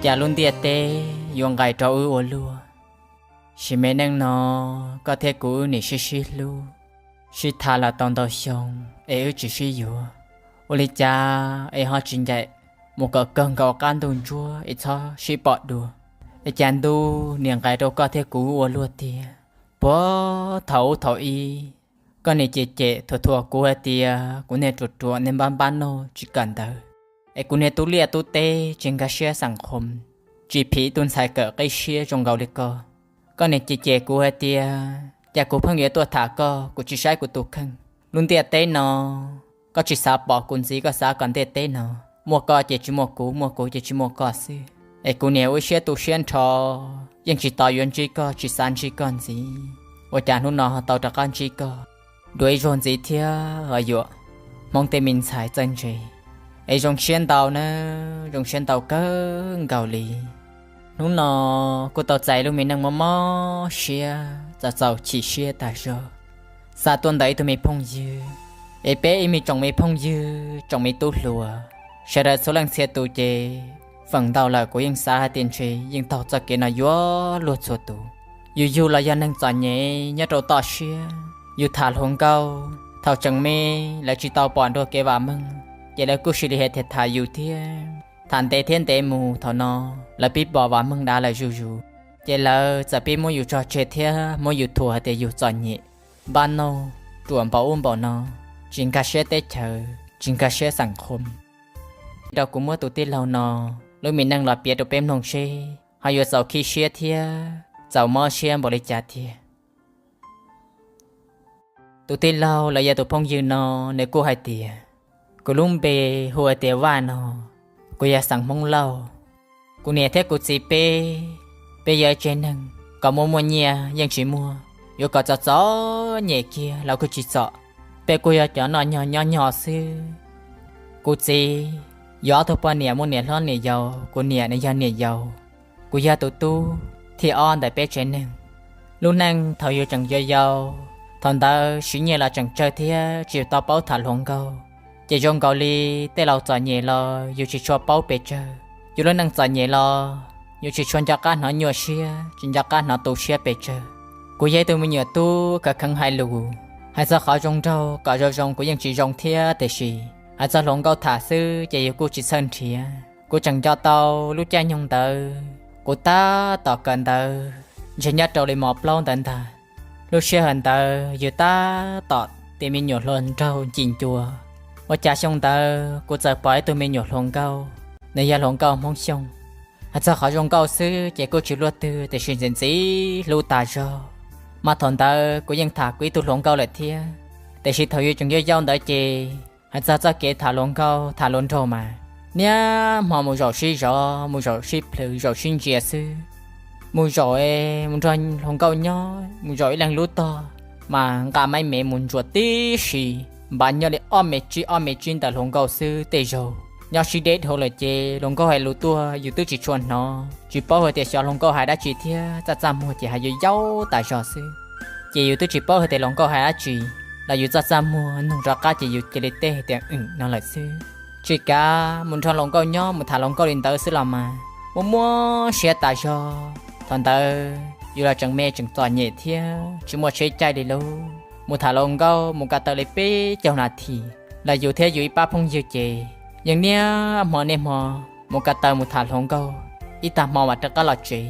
Cas lub ntiaj teb yuav nqis rau wb ua luaj. Sim me neej no koj thiab kuv wb nim sib sib hlub, sib tham los tau ntau xyoo es wb tsis sib yuav. Ua li cas es ho tsis ncaim mus kom kawg nkaus qab ntuj ntsuab es txhob sib pom dua? Es cas ntuj nim nqis rau koj thiab kuv ua luaj tiag? Puag thaum ub thaum ib, koj nim cem cem thuam thuam kuv hais tias kuv niag ruam ruam niag npab npab noj tsis kawm ntawv, es kuv niag tub liaj tub teb tsis nkag siab xeem qhom, tsis phim ib tug ntxhais kawm qib siab zoo nkaus li koj. Koj nim cem cem kuv hais tias cas kuv pheej yuav tuaj tham koj, kuv tsis saib kuv tus kheej. Lub ntiaj teb no koj tsis xav pom kuv ntxiv, koj xav kom ntiaj teb no muaj koj ces tsis muaj kuv, muaj kuv ces tsis muaj koj xwb. Es kuv niam ua siab tu siab nrho, yeej tsis tos yuav ntsib koj, tsis xav ntsib koj ntxiv. Ua cas hnub no ho tau rov qab ntsib koj dua ib zaug ntxiv thiab os yuam Hmoob tej me ntxhais txawj ntse. Es zoo siab ntau na, zoo siab ntau kawg nkaus li. Hnub no kuj tau txais lub me neej mob mob siab, txaus txaus chim siab tas zog. Xa tuaj ntawm ib tug me phooj ywg, es peb ib me tsoom me phooj ywg tsoom me tub hluas, sawv daws txhua leej txhia tus ces feem ntau lawm kuv yeej xav hais tias ntshe yeej taug txoj kev no yuav luag txhua tus. Yus yug los yog neeg txom nyem nyob rau toj siab, yus tham hluas nkauj thaum tseem me, lawv tsis tau pom dua kev vam meej, ces lawv kuj cia li hais tias tham yus thiab. Tham ntev thiab ntev mus thaum no lawv pib pom vam meej dav lawm zuj zus, ces lawv txawm pib muab yus tso tseg thiab muab yus thuam hais tias yus txom nyem, npab nauj, ruam npaum ub npaum no, tsis nkag siab teb chaws, tsis nkag siab xeem qhom. Rau kuv muab tus tij laug no lub me neej los piav rau peb mloog seb ho yuav txaus khib siab thiab txaus mob siab npaum li cas tiag. Tus tij laug los yog tus phooj ywg no, nws kuj hais tias, kuv lub npe hu hais tias Vaj no, kuv yog xeem Hmoob Lauj. Kuv niam thiab kuv txiv peb, peb yog ib tsev neeg kom muaj muaj nyiaj yeej tsis muaj, yuav kom txom txom nyem kiag los kuj tsis txom. Peb kuj yog cov noj nyog nyob nyog xwb. Kuv txiv yog ob tug poj niam muaj niam hlob niam yau, kuv niam nws yog niam yau. Kuv yog tus tub thib ob ntawm peb tsev neeg. Lub neej thaum yus tseem yau yau, thaum ntawd siv nyiaj los tseem tsawg thiab tsis tau paub tham hluas nkauj, ces zoo nkaus li tej laus txom nyem los yus tsis tshua paub pes tsawg. Yus lub neej txom nyem los yus tsis tshua nco qab hnov nyuaj siab, tsis nco qab hnov tu siab pes tsawg. Kuv yog ib tug me nyuam tub khav kheev hais lus, hais txog qhov zoo nraug kom zoo zoo kuv yeej tsis zoo thiab, tiam sis hais txog hluas nkauj tham xwb ces yus kuj tsis txhawj nrhiav. Kuv tseem nco tau lub caij nyoog ntawd kuv tab tom kawm ntawv, ntshe nyob rau li mos plaub ntawd ntag. Lub sij hawm ntawd yus tab tom tias me nyuam hluas nraug ncim ncua, ua cas xyoo ntawd kuv txawm pom ib tug me nyuam hluas nkauj, nws yog hluas nkauj Hmoob Xyooj. Hais txog qhov zoo nkauj xwb ces kuj tsis luaj twg, tiam sis ntxim ntxim hlub tas zog. Mas thaum ntawd kuv yeej tham kuv ib tug hluas nkauj lawm thiab, tiam sis thaum yus tseem yau yau ntawd ces hais txog txoj kev tham hluas nkauj tham hluas nraug mas niaj hmo mus zaum sib zov, mus zaum sib plhws, zaum sib ntsia xwb. Mus zaum, mus nrog hluas nkauj nyob, mus zaum ib leeg lub tog, mas nqa maib me mus ntsuas tib si, npav nyob li ob me tsib ob me tsib ntawm hluas nkauj xwb. Tej zaug nyob sib deb dhau lawm ces hluas nkauj hais lus tuaj yus twb tsis tshua hnov, tsis paub hais tias xyov hluas nkauj hais dab tsi thiab, txaj txaj muag ces hais yau yau tas zog xwb. Ces yus twb tsis paub hais tias hluas nkauj hais dab tsi, los yus txaj txaj muag nug rov qab ces yus cia li teb hais tias wm no lawm xwb. Tsis kav mus nrog hluas nkauj nyob mus tham hluas nkauj li ntawd xwb los mas muaj muaj siab tas zog. Thaum ntawd yus los tseem me tseem txom nyem thiab tsis muaj tsheb caij li lauj. Mus tham hluas nkauj mus ko taw li peb caug nas this, los yus thiab yus ib pab phooj ywg ces yeej niaj hmo niaj hmo mus ko taw mus tham hluas nkauj, ib tag hmo mas rov qab los tsev.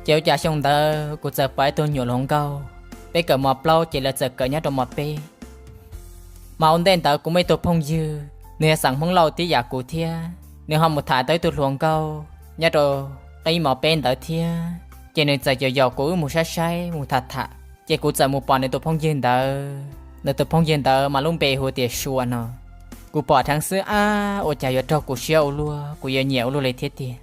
Ces ua cas xyoo ntawd kuv txawm pom ib tug nyuam hluas nkauj, peb kawm mos plaub ces lawv txawm kawm nyob rau mos peb. Mas ua ntej ntawd kuv muaj ib tug phooj ywg, nws yog xeem Hmoob Lauj tib yam kuv thiab, nws ho mus tham tau ib tug hluas nkauj nyob rau qib mos peb ntawd thiab. Ces nws txawm yaum yaum kuv wb mus saib saib mus tham tham, ces kuv txawm mus pom nws tus phooj ywg ntawd. Nws tus phooj ywg ntawd mas lub npe hu tias Sua no. Kuv pom dheev xwb ab, ua cas yuav raug kuv siab ua luaj, kuv yuav nyiam ua luaj li thiab tiag.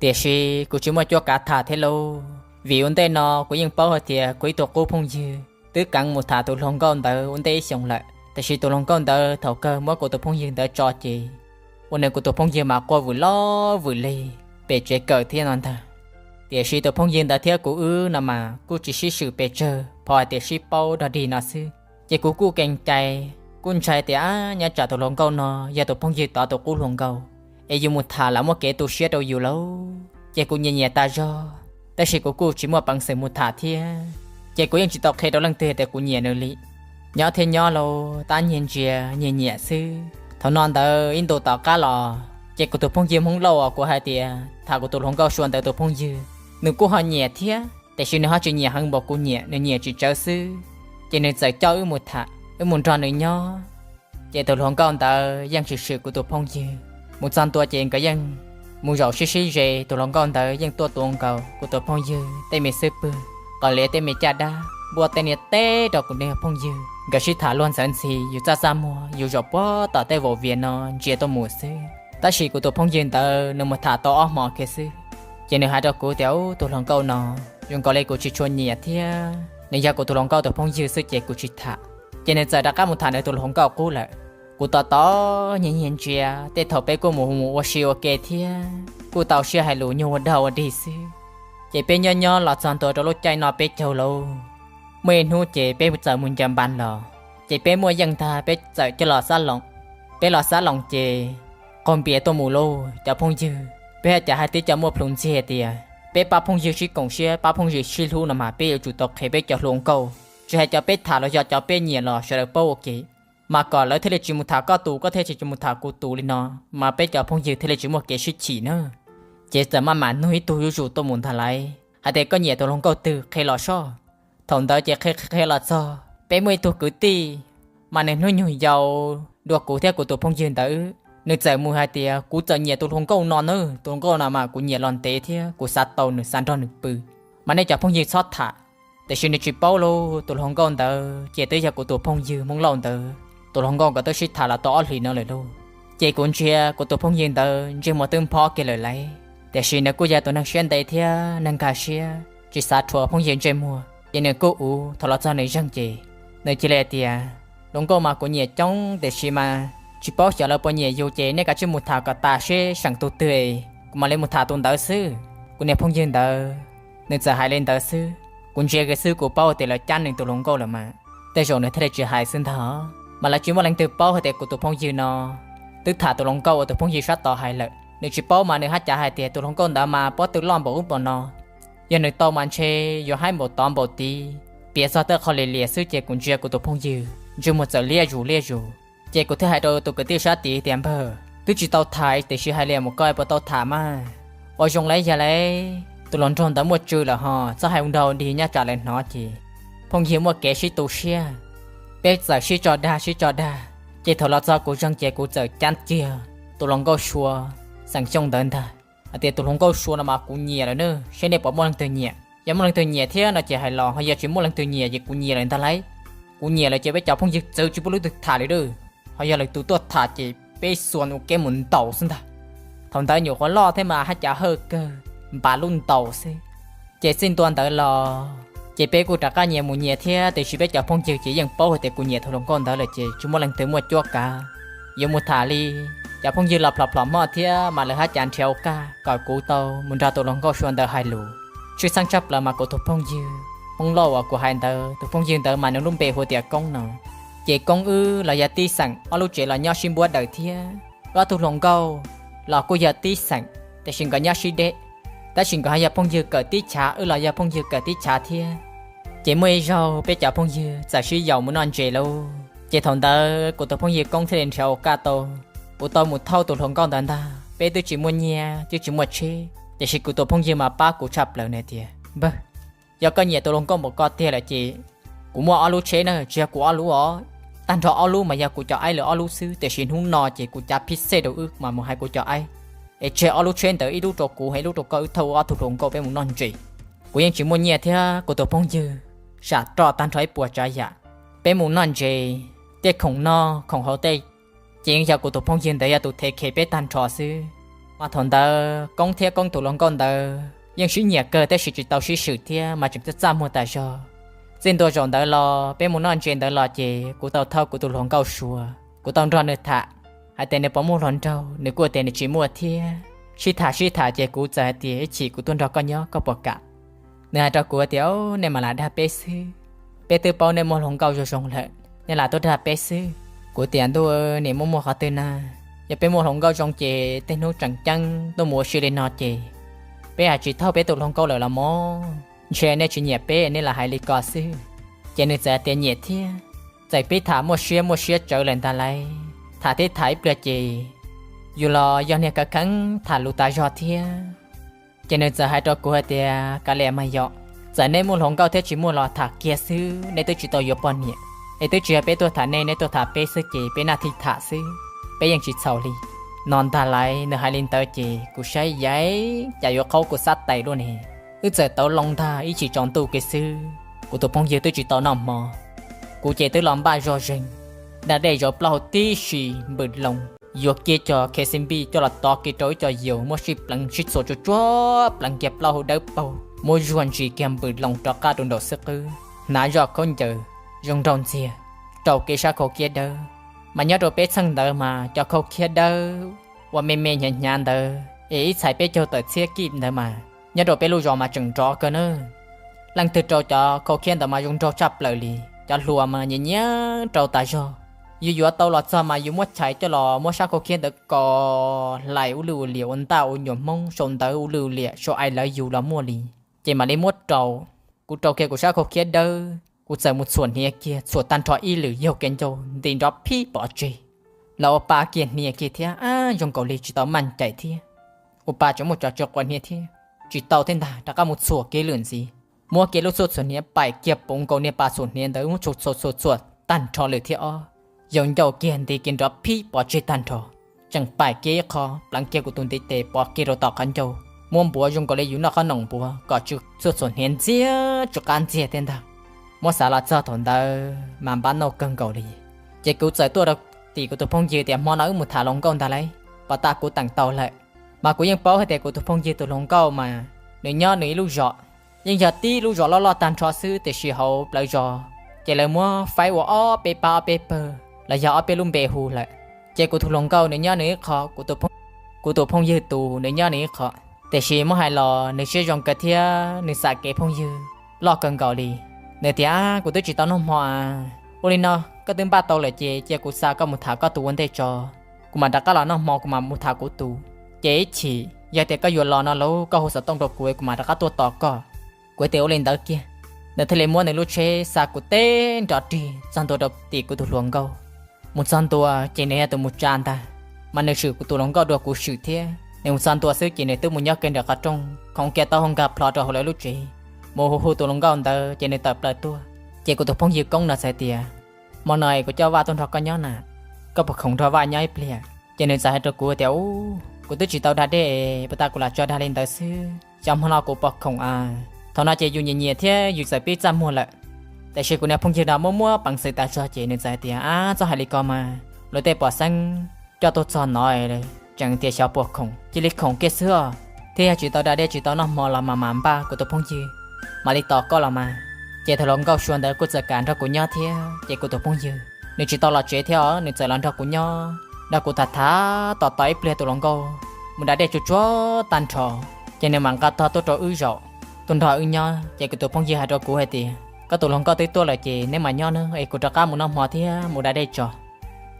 Tiam sis kuv tsis muaj cuab kav tham thiab lauj, vim ua ntej no kuv yeej paub hais tias kuv ib tug qub phooj ywg twb keev mus tham tus hluas nkauj ntawd ua ntej ib xyoos lawm, tiam sis tus hluas nkauj ntawd thaum kawg muab kuv tus phooj ywg ntawd tso ces ua nws kuv tus phooj ywg mas quaj vwm loj vwm lig pem tsev kawm thiab no ntag. Tiam sis tus phooj ywg ntawd thiab kuv wb no mas kuj tsis sib swm pes tsawg phom hais tias sib paub dog dig no xwb. Ces kuv kuj kees cai, kuj ntshai tias nyob tsam tus hluas nkauj no yog tus phooj ywg tod tus qub hluas nkauj, es yus mus tham lawm muaj kev tu siab rau yus lauj. ces kuv nyiam nyiam tas zog, tab sis kuv kuj tsis muaj peev xwm mus tham thiab, ces kuv yeej tsis tau qhia rau leej twg tias kuv nyiam nws li. Nyob thiab nyob lauj, tab nyiag ntsia nyiag nyiam xwb. Thaum no ntawd ib ntus tom qab los, ces kuv tus phooj ywg Hmoob Lauj uas kuv hais tias tham kuv tus hluas nkauj Sua ntawd tus phooj ywg, nws kuj ho nyiam thiab, tiam sis nws ho tsis nyiam heev npaum kuv nyiam, nws nyiam tsis tsawv xwb. Ces nws txawm coj wb mus tham, wb mus nrog nws nyob. Ces tus hluas nkauj ntawd yeej swm swm kuv tus phooj ywg. Mus txog ntua ces nkawd yeej mus zaum sib sib ze, tus hluas nkauj ntawd yeej tuaj tua nkaus kuv tus phooj ywg tej me xub pwg, qos liav tej me caj dab, npuaj tej niag teb rau kuv tus phooj ywg. Nkawd sib tham luag ntxhi ntxhi, yus txaj txaj muag, yus zaum puag tom tej vaum vias no ntsia tuaj mus xwb. Tab sis kuv tus phooj ywg ntawd nws mus tham tau ob hmo kiag xwb, ces nws hais rau kuv tias, Ub, tus hluas nkauj no zoo nkaus li kuv tsis tshua nyiam thiab, nws yog kuv tus hluas nkauj tus phooj ywg xwb ces kuv tsis tham. Ces nws txawm rov qab mus tham nws tus hluas nkauj qub lawm. Kuv tos tos nyiag nyiag ntsia, tej thaum peb kuj mus mus ua si ua ke thiab kuj tau sib hais lus nyuag ua dog ua dig xwb. Ces peb nyob nyob los txog ntua rau lub caij noj peb caug lauj, muaj ib hnub ces peb txawm mus ncaws npas los, ces peb muaj yeej ntag peb txawm coj los xab loos. Peb los xab loos ces qaug npias tuaj mus lauj cov phooj ywg. Peb haj cas hais tib co muaj plhus ntxiag tias peb pab phooj ywg sib koom siab pab phooj ywg sib hlub no mas peb yuav tsum tau qhia peb cov hluas nkauj, tsis hais cov peb tham los yog cov peb nyiam los sawv daws paub ua ke, mas kom lawv thiaj li tsis mus tham koj tus, koj thiaj tsis mus tham kuv tus li no, mas peb cov phooj ywg thiaj li tsis muaj kev sib chim na. Ces txawm maj mam nug ib tug zuj zus tuaj mus ntag lauj, hais tias koj nyiam tus hluas nkauj twg qhia los soj. Thaum ntawd ces qhia qhia los txog peb muaj ib tug kwv tij, mas nws hnub nyoog yau dua kuv thiab kuv tus phooj ywg ntawd. Nws txawm mus hais tias kuv txawm nyiam tus hluas nkauj no na, tus hluas nkauj no mas kuv nyiam los ntev thiab kuv xav tau nws, xav nrog nws pw, mas nej cov phooj ywg txhob tham. Tiam sis nws tsis paub lauj, tus hluas nkauj ntawd ces twb yog kuv tus phooj ywg Hmoob Lauj ntawd, tus hluas nkauj nkawd twb sib tham los tau ob hlis no lawm lauj. Ces kuv ntsia kuv tus phooj ywg ntawd ntsej muag twb nphob kiag lawm lauj, tiam sis nws kuj yog tus neeg siab ntev thiab neeg nkag siab, tsis xav rhuav phooj ywg ntsej muag. Ces nws kuj uv, thaum los txog nws zeeg ces nws cia li hais tias, hluas nkauj mas kuv nyiam coob tiam sis mas tsis paub xyov lawv puas nyiam yus, ces nej kav tsij mus tham kom tas seb seem tus twg, kuv mam li mus tham tus ntawd xwb. Kuv niag phooj ywg ntawd nws txawm hais li ntawd xwb, kuv ntsia kiag xwb kuv paub tias lawv cab nws tus hluas nkauj lawm mas, tej zaum nws thiaj li tsis hais xwb ntag. Mas lawv tsis muaj leej twg paub hais tias kuv tus phooj ywg no twb tham tus hluas nkauj uas tus phooj ywg sab tod hais lawm. Nws tsis paub mas nws haj cav hais tias tus hluas nkauj ntawd mas pob tw loj npaum ub npaum no, yog nws tau mas ntshe yuav haib npaum tod npaum tid, piav txog tej qho liam liam xwb. Ces kuv ntsia kuv tus phooj ywg ntsej muag txawm liab zus liab zus. Ces kuv thiaj hais rau tus kwv tij sab tid tias, npawg, twb tsis tau tham tiam sis hais liam mus koj puas tau tham mas? Ua zoo lauj, yog lauj, tus hluas nraug ntawd muaj tswv lawm ho txhob hais ua nraug dig nyob tsam lawv hnov ces phooj ywg muaj kev sib tu siab. Peb txawm sib tso dag sib tso dag, ces thaum los txog kuv zeeg ces kuv txawm cab kiag tus hluas nkauj Sua, Xeem Xyooj ntawd ntag, hais tias tus hluas nkauj Sua no mas kuv nyiam lawm na, seb nej puas muaj leej twg nyiam. Yog muaj leej twg nyiam thiab no ces hais los, ho yog tsis muaj leej twg nyiam ces kuv nyiam lawm ntag lauj. Kuv nyiam lawm ces peb cov phooj ywg txwv tsis pub leej twg tham li lauj. Ho yog lwm tus tuaj tham ces peb xuas ua kev mus ntaus xwb ntag. Thaum ntawd nyuam qhuav loj thiab mas haj cav hawj kawg, npav lub ntaus xwb. Ces txij ntua ntawd los ces peb kuj rov qab nyias mus nyias thiab, tiam sis peb cov phooj ywg ces yeej paub hais tias kuv nyiam tus hluas nkauj ntawd lawm ces tsis muaj leej twg muaj cuab kav yuav mus tham li. Cov phooj ywg los plhom plhom hmo thiab mas lawv haj cav nrhiav ua kaj kom kuv tau mus nrog tus hluas nkauj Sua ntawd hais lus. Tshwj xeeb tshaj plaws mas kuv tus phooj ywg Hmoob Lauj uas kuv hais ntawd, tus phooj ywg ntawd mas nws lub npe hu tias Koob no. Ces Koob wb los yog tib xeem, ob lub tsev los nyob sib npuab daws thiab. Wb ob tug hluas nkauj los kuj yog tib xeem, tiam sis nkawd nyob sib deb, tab sis nkawd ho yog phooj ywg kawm tib chav, wb los yog phooj ywg kawm tib chav thiab. Ces muaj ib zaug peb cov phooj ywg txawm sib yaum mus noj ntses lauj. Ces thaum ntawd kuv tus phooj ywg Koob thiaj li nrhiav ua kaj tau, kuv tau mus thauj tus hluas nkauj ntawd ntag. Peb twb tsis muaj nyiaj twb tsis muaj tsheb, tiam sis kuv tus phooj ywg mas pab kuv tshaj plaws, nws tias, npawg, yog koj nyiam tus hluas nkauj npaum ko tiag lawm ces kuv muaj ob lub tsheb na, tsis yog kuv ob lub os, tag nrho ob lub mas yog kuv cov aib lawv ob lub xwb, tiam sis hnub no ces kuv cav phib xej rau wb mas mus hais kuv cov aib, es tseg ob lub tsheb ntawd, ib lub rau kuv, ib lub rau koj, wb thauj wb ob tug hluas nkauj peb mus noj ntses. Kuv yeej tsis muaj nyiaj thiab kuv tus phooj ywg sam roj tag nrho ib puas tsav yam. Peb mus noj ntses, tej khoom noj khoom haus tej, ces yeej yog kuv tus phooj ywg ntawd yog tus thev khev peb tag nrho xwb. Mas thaum ntawd Koob thiab Koob tus hluas nkauj ntawd yeej sib nyiam kawg tab sis tsis tau sib swm thiab mas tseem txaj txaj muag tas zog. Txij ntua zaum ntawd los peb mus noj ntses ntawd los ces kuv tau thauj kuv tus hluas nkauj Sua, kuv tau nrog nws tham, hais tias nws puas muaj hluas nraug, nws kuj tias nws tsis muaj thiab. Sib tham sib tham ces kuv txawm hais tias, ib chim kuv tuaj nrog koj nyob koj puas kam? Nws hais rau kuv tias, nej mam lam dag peb xwb, peb twb paub nej muaj hluas nkauj zoo zoo lawm, nej lam tuaj dag peb xwb. Kuv tias, ntuj, nim muaj muaj qhov twg na, yog peb muaj hluas nkauj zoo ces tej hnub tseem ceeb tuaj mus ua si li no ces Peb hais tsis thauj peb tus hluas nkauj lawm los mas, ntshe nej tsis nyiam peb nej lam hais li ko xwb. Ces nws txawm tias nyiam thiab. Txawm peb tham muaj siab muaj siab tsawv lawm ntag lauj, tham thiab tham ib pliag ces yus los yog niag khav kheev tham lus tas zog thiab. Ces nws txawm hais rau kuv hais tias, kav liam mas yom, txawm nej muaj hluas nkauj thiab tsis muaj los tham kiag xwb, nej twb tsis tau yuav poj niam. Es twb tsis yog peb tuaj tham nej, nej tuaj tham peb xwb ces peb naj thij tham xwb, peb yeej tsis txhaum li. No ntag lauj, nws hais li ntawd ces kuv saib yaiv cas yuav qhaub kuv xab tais luaj ne. Wb txawm tauv loo ntag ib chim tsaus ntuj kiag xwb, kuv tus phooj ywg twb tsis tau noj hmo. Kuv ces twb los npaj zog zeeg, da dej zov plaub hau tib si, npws loo, yuav kiag cov khe xib npij coj los tov kiag rau ib co yaus muab sib pleev sib txhuam tsuag tsuag pleev kiag plaub hau dawb paug, muab zuag ntsis kiag npws loo rov qab rau nraum xwb qwb, hnav zoj khaub ncaws zoo nraug ntxiag, rau kev sab khau khiab dawb. Mas nyob rau peb txheej ntawd mas cov khau khiab dawb uas me me hnyav hnyav ntawd es ib txhais peb caug tawm txhiab kij ntawd mas nyob rau peb lub zos mas tseem nrov kawg na. Leej twg rau cov khau khiab ntawd mas zoo nraug tshaj plaws li, cov hluas mas nyiam nyiam rau tas zog. Yus yuav tau los txog mas yus muab chais coj los muab sab khau khiab ntawd kos hlais ua lwj ua liam ua ntaj ua nyuam hmoob sau ntawv ua lwj ua liam sau I love you los muaj li. Ces mam li muab rau, kuv rau kiag kuv sab khau khiab dawb, kuv txawm mus txhuam hniav kiag, txhuam tag nrho ib lwm yaug kiag ncauj nti nrov phib pov tseg. Los ua pa kiag hnia kiag thiab, ab zoo nkaus li tsis tau maj cais thiab. Ua pa tseem muaj cov tsw quav hniav thiab, tsis tau thiab ntag, rov qab mus txhuam kiag lwm ntxiv. Muab kiag lub tshuaj txhuam hniav paim kiag puv nkaus niag pas txhuam hniav ntawd, muab txhuam txhuam txhuam txhuam tag nrho lawm thiab ob yaug ncauj kiag nti kiag nrov phib pov tseg tag nrho. Tseem paim kiag ib qho, pleev kiag kuv tus ntiv tes pov kiag rau tom qhov ncauj, muab npuav zoo nkaus li yus noj qhob noom npuav kom tsw tshuaj txhuam hniav ntxiag tsw qab ntxiag thiab ntag. Muab xav los txog thaum ntawd mas npab nauj kawg nkaus li. Ces kuv txawm tuaj rau tim kuv tus phooj ywg tias hmo no wb mus tham hluas nkauj ntag lauj, pom tas kuv teem tau lawm. Mas kuv yeej paub hais tias kuv tus phooj ywg tus hluas nkauj mas nws nyob nws ib lub zos, yeej yog tib lub zos loj loj tag nrho xwb tiam sis hauv plawv zos ces lawv muab faib ua ob peb pab ob peb pawg los yog ob peb lub npe hu lawm. Ces kuv tus hluas nkauj nws nyob nws ib qho, kuv tus phooj ywg tus nws nyob nws ib qho. Tiam sis muab hais los nws siab zoo kawg thiab nws xam kev phooj ywg loj kawg nkaus li. Nws tias, kuv twb tsis tau noj hmo a. Ua li no, koj twb npaj tau lawm ces cia kuv xa koj mus tham koj tus ua ntej tso, kuv mam rov qab los noj hmo kuv mam mus tham kuv tus. Ces ib chim yog tias koj yuav los no lauj, koj hu xov tooj rau kuv kuv mam rov qab tuaj tos koj. Kuv tias ua li ntawd kiag, nws thiaj li muab nws lub tsheb xa kuv teb nrov rig txog ntua rau tim kuv tus hluas nkauj. Mus txog ntua ces nws yog tus mus tsa ntag, mas nws swm kuv tus hluas nkauj dua kuv swm thiab. Nws mus txog ntua xwb ces nws twb mus nyob kiag nram qhov rooj, khoov kiag taub hau nkag plho rau hauv lawv lub tsev, mus hu hu tus hluas nkauj ntawd ces nws tawm plaws tuaj. Ces kuv tus phooj ywg Koob no txawm tias, hmo no es kuv coj Vaj tuaj nrog koj nyob na, koj puas khoom nrog Vaj nyob ib pliag? Ces nws txawm hais rau kuv tias, u, kuv twb tsis tau da dej es puas tas kuv lam tso dag li ntawd xwb, xyov hmo no kuv puas khoom a. Thaum no ces yus nyiam nyiam thiab yus txawm pib txaj muag lawm. Tiam sis kuv niag phooj ywg no muab muab peev xwm tas zog ces nws txawm hais tias, ab, txhob hais li ko mas, luag tej pom xeeb coj tuaj txog no tseem tias xyov puas khoom, cia li khoom kiag xwb os. Thiab yog tsis tau da dej tsis tau noj hmo los mas mam npaj kuv tus phooj ywg mam li tos koj los mas. Ces thaum hluas nkauj suav ntawd kuj txawm kam nrog kuv nyob thiab ces kuv tus phooj ywg nws tsis tau los tsev thiab os, nws txawm los nrog kuv nyob, nrog kuv tham tham tos tos ib pliag tus hluas nkauj mus da dej tsuag tsuag tag nrho, ces nws mam nqa tog tuaj rau wb zaum, tuaj nrog wb nyob. Ces kuv tus phooj ywg hais rau kuv hais tias, koj tus hluas nkauj twb tuaj lawm ces neb mam nyob nawb es kuv rov qab mus noj hmo thiab mus da dej tso.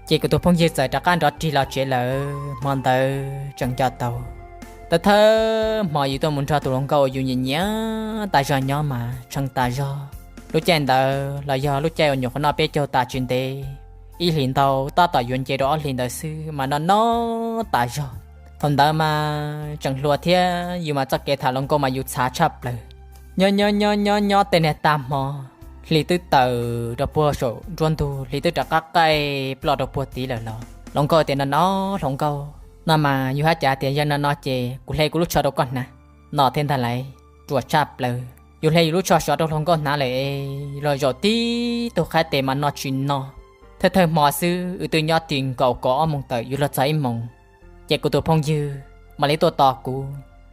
Ces kuv tus phooj ywg txawm rov qab nrov rig los tsev lawm. Hmo ntawd tseem nco tau, thawj thawj hmo yus tuaj mus nrog tus hluas nkauj uas yus nyiam nyiam tas zog nyob mas tshee tas zog. Lub caij ntawd los yog lub caij uas nyuam qhuav noj peb caug tas tsis ntev, ib hlis ntau tab tom yuav nce rau ob hlis ntawd xwb mas noj no tas zog. Thaum ntawd mas tseem hluas thiab yus mas txoj kev tham hluas nkauj mas yus txhav tshaj plaws. Nyob nyob nyob nyob nyob tej niag tag hmo, hli twb tawm rau puag saum nruab ntug, hli twb rov qab qaij ploj rau puag tid lawm los hluas nkauj tias, no no hluas nkauj, no mas yus haj cas tias yog no no ces kuv hle kuv lub tsho rau koj hnav. No thiab ntag lauj, ruam tshaj plaws, yus hle yus lub tsho sov rau hluas nkauj hnav lawm es los zaum tib tug qhaib tes mas no tsis no. Thawj thawj hmo xwb wb twb nyob ti nkaus kaum ob moos tawm yuav luag txog ib moos, ces kuv tus phooj ywg mam li tuaj tos kuv.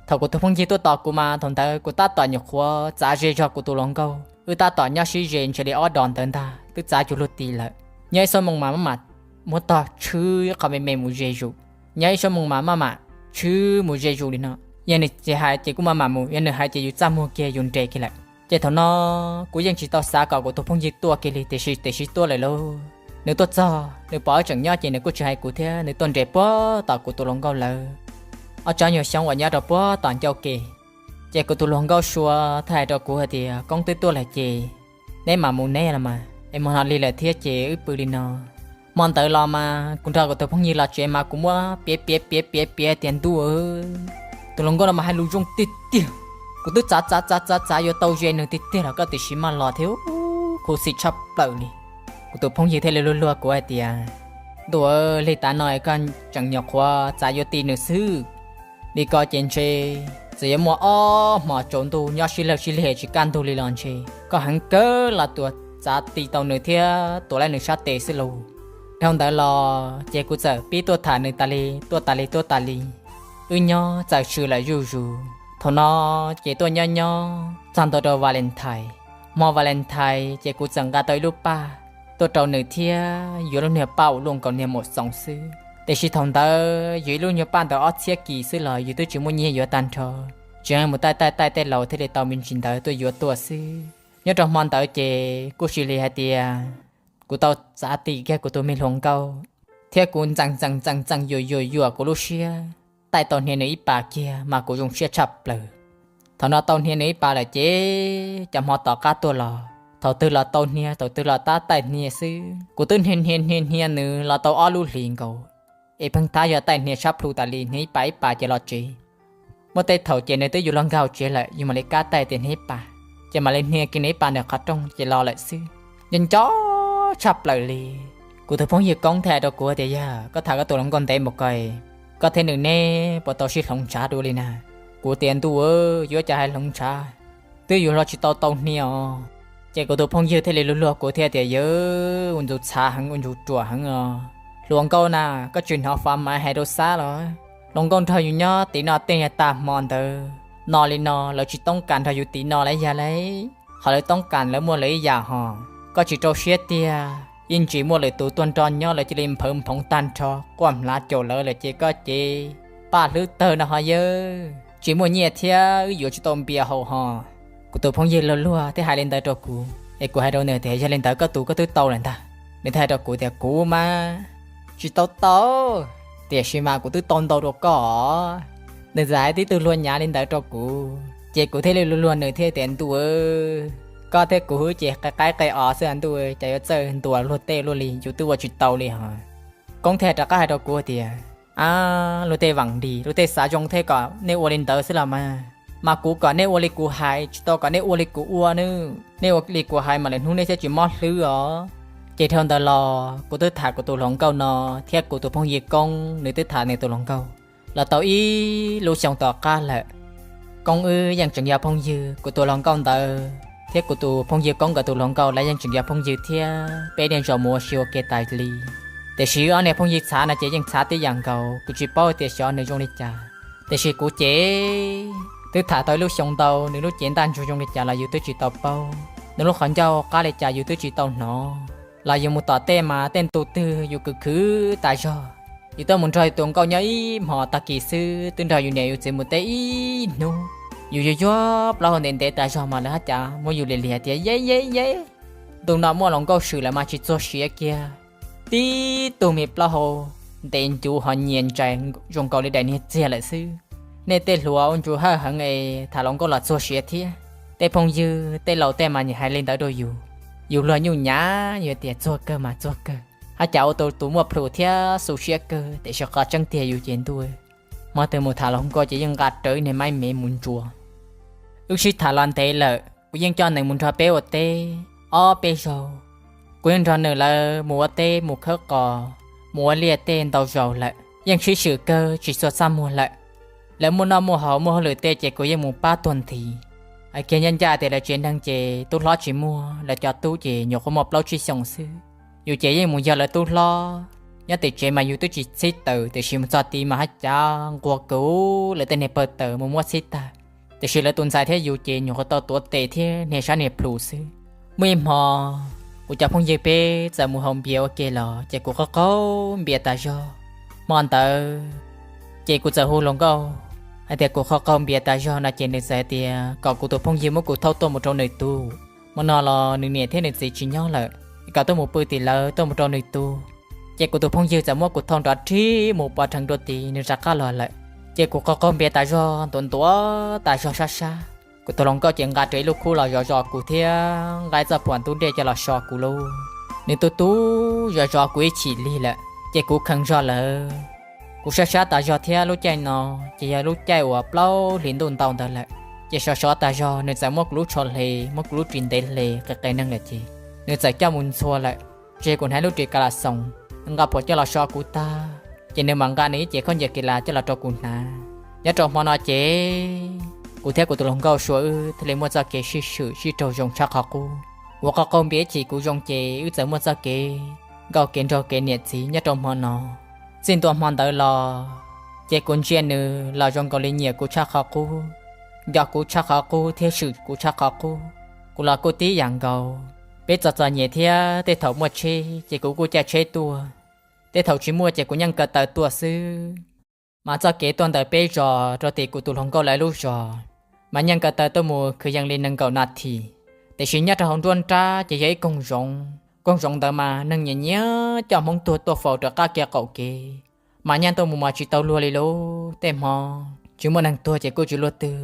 Thaum kuv tus phooj ywg tuaj tos kuv mas thaum ntawd kuv tab tom nyuam qhuav txav ze zog kuv tus hluas nkauj, wb tab tom nyob sib ze ntshe li ob dos ntawd ntag twb txav cuag luag ti lawm. Nyob ib xuab moos mas maj mam muab tog tshwb qhov me me mus ze zus. Nyob ib xuab moos mas maj mam tshwb mus ze zus li no. Yog nws tsis hais ces kuj maj mam mus, yog nws hais ces yus txaj muag kiag yus nres kiag lawm. Ces thaum no kuv yeej tsis tau xav kom kuv tus phooj ywg tuaj kiag li tiam sis tiam sis tuaj lawm lauj. Nws tuaj txog nws pom wb tseem nyob ces nws kuj tsis hais kuv thiab nws tuaj nres puag tom kuv tus hluas nkauj lawv ob tsob nyuag xyoob uas nyob rau puag tom ncauj ke. Ces kuv tus hluas nkauj Sua thiaj hais rau kuv hais tias, Koob twb tuaj lawm ces neb mam mus neb los mas, es hmo no lig lawm thiab ces wb pw li no. Hmo ntawd los mas kuv nrog kuv tus phooj ywg los tsev mas kuv muab piav piav piav piav piav tias, Ntuj, tus hluas nkauj no mas hais lus zoo tiag tiag. Kuv twb txav txav txav txav txav yuav tau ze nws tiag tiag los koj tiam sis maj los thiab, khuv xim tshaj plaws li. Kuv tus phooj ywg thiaj li luag luag kuv hais tias, Ntuj, lig tav no koj tseem nyuam qhuav txav yuav ti nws xwb. Li ko ces ntshe txawm yuav muaj ob hmos tsaus ntuj nyob sib lawg sib lig tsis kaj ntug li los ntshe koj heev kawg los tuav txav ti tau nws thiab tuav lawv nws sab tes xwb lauj. Dhau ntawd los ces kuv txawm pib tuaj tham nws tas li tuaj tas li tuaj tas li. Wb nyob txawm swm lawm zuj zus. Thaum no ces tuaj nyob nyob txog ntua rau Valentine. Hmo Valentine ces kuv txawm nqa tau ib lub paj tuaj rau nws thiab yuav lub niag paj uas luaj nkaus niag maum xoom xwb. Tiam sis thaum ntawd yus ib lub niag paj ntawd ob txhiab kis xwb los yus twb tsis muaj nyiaj yuav tag nrho, tsis mus taij taij taij tej laus thiaj li tau me ntsis ntawd tuaj yuav tuaj xwb. Nyob rau hmo ntawd ces kuj sis li hais tias kuv tau txav tim kiag kuv tus me hluas nkauj, thiab kuv ntxeem ntxeem ntxeem ntxeem yuam yuam yuam kuv lub siab, taij tau hnia nws ib pas kiag mas kuv zoo siab tshaj plaws. Thaum no tau hnia nws ib pas lawm ces cov hmo tom qab tuaj los thaum twg los tau hnia, thaum twg los tab taij hnia xwb. Kuv twb hnia hnia hnia hnia nws los tau ob lub hlis nkaus, es pheej tab yog taij hnia sab plhu tas li, hnia ib pas ib pas ces los tsev. Muaj tej thaum ces nws twb yuav luag nkag hauv tsev lawm, yus mam li kab taij tias hnia ib pas, ces mam li hnia kiag nws ib pas ntawm qhov rooj ces los lawm xwb. Nco nco tshaj plaws li. Kuv tus phooj ywg Koob thiaj hais rau kuv tias, Yog koj tham koj tus hluas nkauj ntev npaum ko, koj thiab nws neb puas tau sib hloov ntshav dua li na? Kuv tias, Ntuj, yuav cas hais hloov ntshav, twb yuav luag tsis tau tau hnia os. Ces kuv tus phooj ywg thiaj li luag luag kuv thiab tias, Yawg, ua ntsug txhav heev, ua ntsug ruam heev os. Hluas nkauj na, koj tsis hnov Fav Maiv hais rau Xab los? Hluas nkauj nrog yus nyob tim no tej niag tag hmo ntawd no li no, lawv tsis toob kas nrog yus tim no lawm yog lauj. Qhov lawv toob kas lawv muaj lawv ib yam hos. Koj tsis rau siab tiag, yeej tsis muaj lwm tus tuaj nrog nyob, lawv cia li nphawv nphoov tag nrho, quaj hmlav caum lawv lawm ces koj ces paj hlwb tawg no ho yawg. Tsis muaj nyiaj thiab wb yuav tsis tau npias haus hos. Kuv tus phooj ywg luag luag thiaj hais li ntawd rau kuv, es kuv hais rau nws tias, Yog li ntawd koj tus koj twb tau lawm ntag. Nws thiaj hais rau kuv tias, Kuv mas tsis tau tau, tiam sis mas kuv twb tau ntau dua koj os. Nws txawm hais tib tug luag nyav li ntawd rau kuv, ces kuv thiaj li luag luag nws thiab tias, Ntuj, koj thiab kuv hwb ces qe qaib qe os xwb ntuj, cas yuav txawj ntuas luag tej luaj li, yus twb ua tsis tau li hos. Koob thiaj rov qab hais rau kuv tias, Ab, luag tej vam dis, luag tej xav zoo thiab kom nej ua li ntawd xwb los mas. Mas kuv kom nej ua li kuv hais, tsis tau kom nej ua li kuv ua nawb. Nej ua li kuv hais mas lwm hnub nej thiaj tsis mob hlwb os. Ces dhau ntawd los kuv twb tham kuv tus hluas nkauj no, thiab kuv tus phooj ywg Koob nws twb tham nws tus hluas nkauj los tau ib lub xyoo tom qab lawm. Koob wb yeej tseem yog phooj ywg, kuv tus hluas nkauj ntawd thiab kuv tus phooj ywg Koob nkawd tus hluas nkauj lawv yeej tseem yog phooj ywg thiab peb niaj zaus mus ua si ua ke tas li. Tiam sis wb ob niag phooj ywg txhav no ces yeej txhav tib yam nkaus, kuv tsis paub tias xyov nws zoo li cas. Tiam sis kuv ces twb tham tau ib lub xyoo ntau, nws lub cev ntaj ntsug zoo li cas los yus twb tsis tau paub, nws lub qhov ncauj qab li cas yus twb tsis tau hnov. Los yus mus tom tej mas tej ntu twg yus khwv khwv tas zog. Yus tuaj mus nrog yus tus nkauj nyob ib hmos tag kis xwb twb nrog yus niam yus txiv mus teb ib hnub. Yus yuav yuav plaub hau ntev ntev tas zog mas lawv haj cas muab yus liam liam tias, Yeb yeb yeb, ntu no muaj hluas nkauj swm lawm mas tsis txuag siav kiag. Tib tug me plaub hau ntev ncuv ho nyias ntsais zoo nkaus li daim niag txiag lawm xwb. Nej tej hluas ua ntsug hawj heev es tham hluas nkauj los txuag siav thiab. Tej phooj ywg tej laus tej mas nyiam hais li ntawd rau yus. Yus luag nyuj nyav yus tias txuag kawg mas txuag kawg, haj cas ua tau tus muaj plhus thiab xu siab kawg, tiam sis qhov tseeb tiag yus ces ntuj, hmo twg mus tham hluas nkauj ces yeej nqa rawv niag maib mev mus ntsuas. Wb sib tham los ntev lawm, kuv yeej coj nws mus nrog peb ua teb ob peb zaug. Kuv yeej nrog nws lawv mus ua teb mus khawb qos, mus ua liaj tej ntau zaus lawm, yeej sib swm kawg tsis txuag txaj muag lawm. Lawv muaj noj muaj haus muaj hauj lwm tej ces kuv yeej mus pab tuag nthi. Hais kiag ncaj ncaj tias lawv tsev neeg ces tub hlob tsis muaj, lawv cov tub ces nyuam qhuav muaj plaub tsib xyoos xwb. Yus ces yeej mus yog lawv tub hlob. Nyob tim tsev mas yus twb tsis txhib taws, tiam sis mus txog tid mas haj cav nquag kawg, lawv tej niag pawg taws mus muab txhib tag. Tiam sis lawv tus ntxhais thiab yus ces nyuam qhuav tau tuav tes thiab niag sab niag plhus xwb. Muaj ib hmo, kuv cov phooj ywg peb txawm mus haus npias ua ke los ces kuv qaug qaug npias tas zog. Hmo ntawd ces kuv txawm hu hluas nkauj hais tias kuv qaug qaug npias tas zog no ces nws txawm hais tias kom kuv tus phooj ywg muab kuv thauj tuaj mus rau nws tus. Hmo no los nws niam thiab nws txiv tsis nyob lawm, es kom tuaj mus pw tim lawv tuaj mus rau nws tus. Ces kuv tus phooj ywg txawm muab kuv thauj nrov rhib mus pov rheev rau tid, nws rov qab los lawm. Ces kuv qaug qaug npias tas zog, ntuav ntuav tas zog, sab sab. Kuv tus hluas nkauj ces nqa rau ib lub khub los zov zov kuv thiab nqa ib txoj phuam ntub dej coj los so kuv lauj. Nws tu tu zov zov kuv ib chim lig lawm ces kuv kheev zog lawm. Kuv sab sab tas zog thiab lub caij no ces yog lub caij uas plaub hlis ntuj ntau ntawd lawm. Ces sov sov tas zog nws txawm muab kuv lub tsho hle, muab kuv lub ris ntev hle qe qe neeg lawm ces nws txawm coj mus ntxhua lawm. Tseg kuv hnav lub ris ka la xoos, nws nqa phuam coj los so kuv tag ces nws mam nqa nws ib ce khaub ncaws kis las coj los rau kuv hnav. Nyob rau hmo no ces kuv thiab kuv tus hluas nkauj Sua wb thiaj li muaj txoj kev sib swm sib raug zoo tshaj qhov qub. Kuv qaug qaug npias ib chim kuv zoo ces wb txawm muaj txoj kev nkauj kev nraug kev niam txiv nyob rau hmo no. Txij ntua hmo ntawd los ces kuv ntsia nws los zoo nkaus li nyiam kuv tshaj qhov qub, nco kuv tshaj qhov qub thiab swm kuv tshaj qhov qub. Kuv los kuj tib yam nkaus. Peb txom txom nyem thiab tej thaum muaj tsheb ces kuv kuj caij tsheb tuaj, tej thaum tsis muaj ces kuv yeej ko taw tuaj xwb. Mas txoj kev tuaj ntawm peb zos rau tim kuv tus hluas nkauj lawv lub zos mas yeej ko taw tuaj mus kwv yees li nees nkaum nas this. Tiam sis nyob rau hauv nruab nrab ces yog ib koog zoov, koog zoov ntawd mas neeg nyias nyias coj hmoob tuag tuaj faus rov qab kiag qaum kev. Mas nyob tuaj mus mas tsis tau luag li lauj, tej hmo tsis muaj neeg tuag ces kuj tsis luaj twg,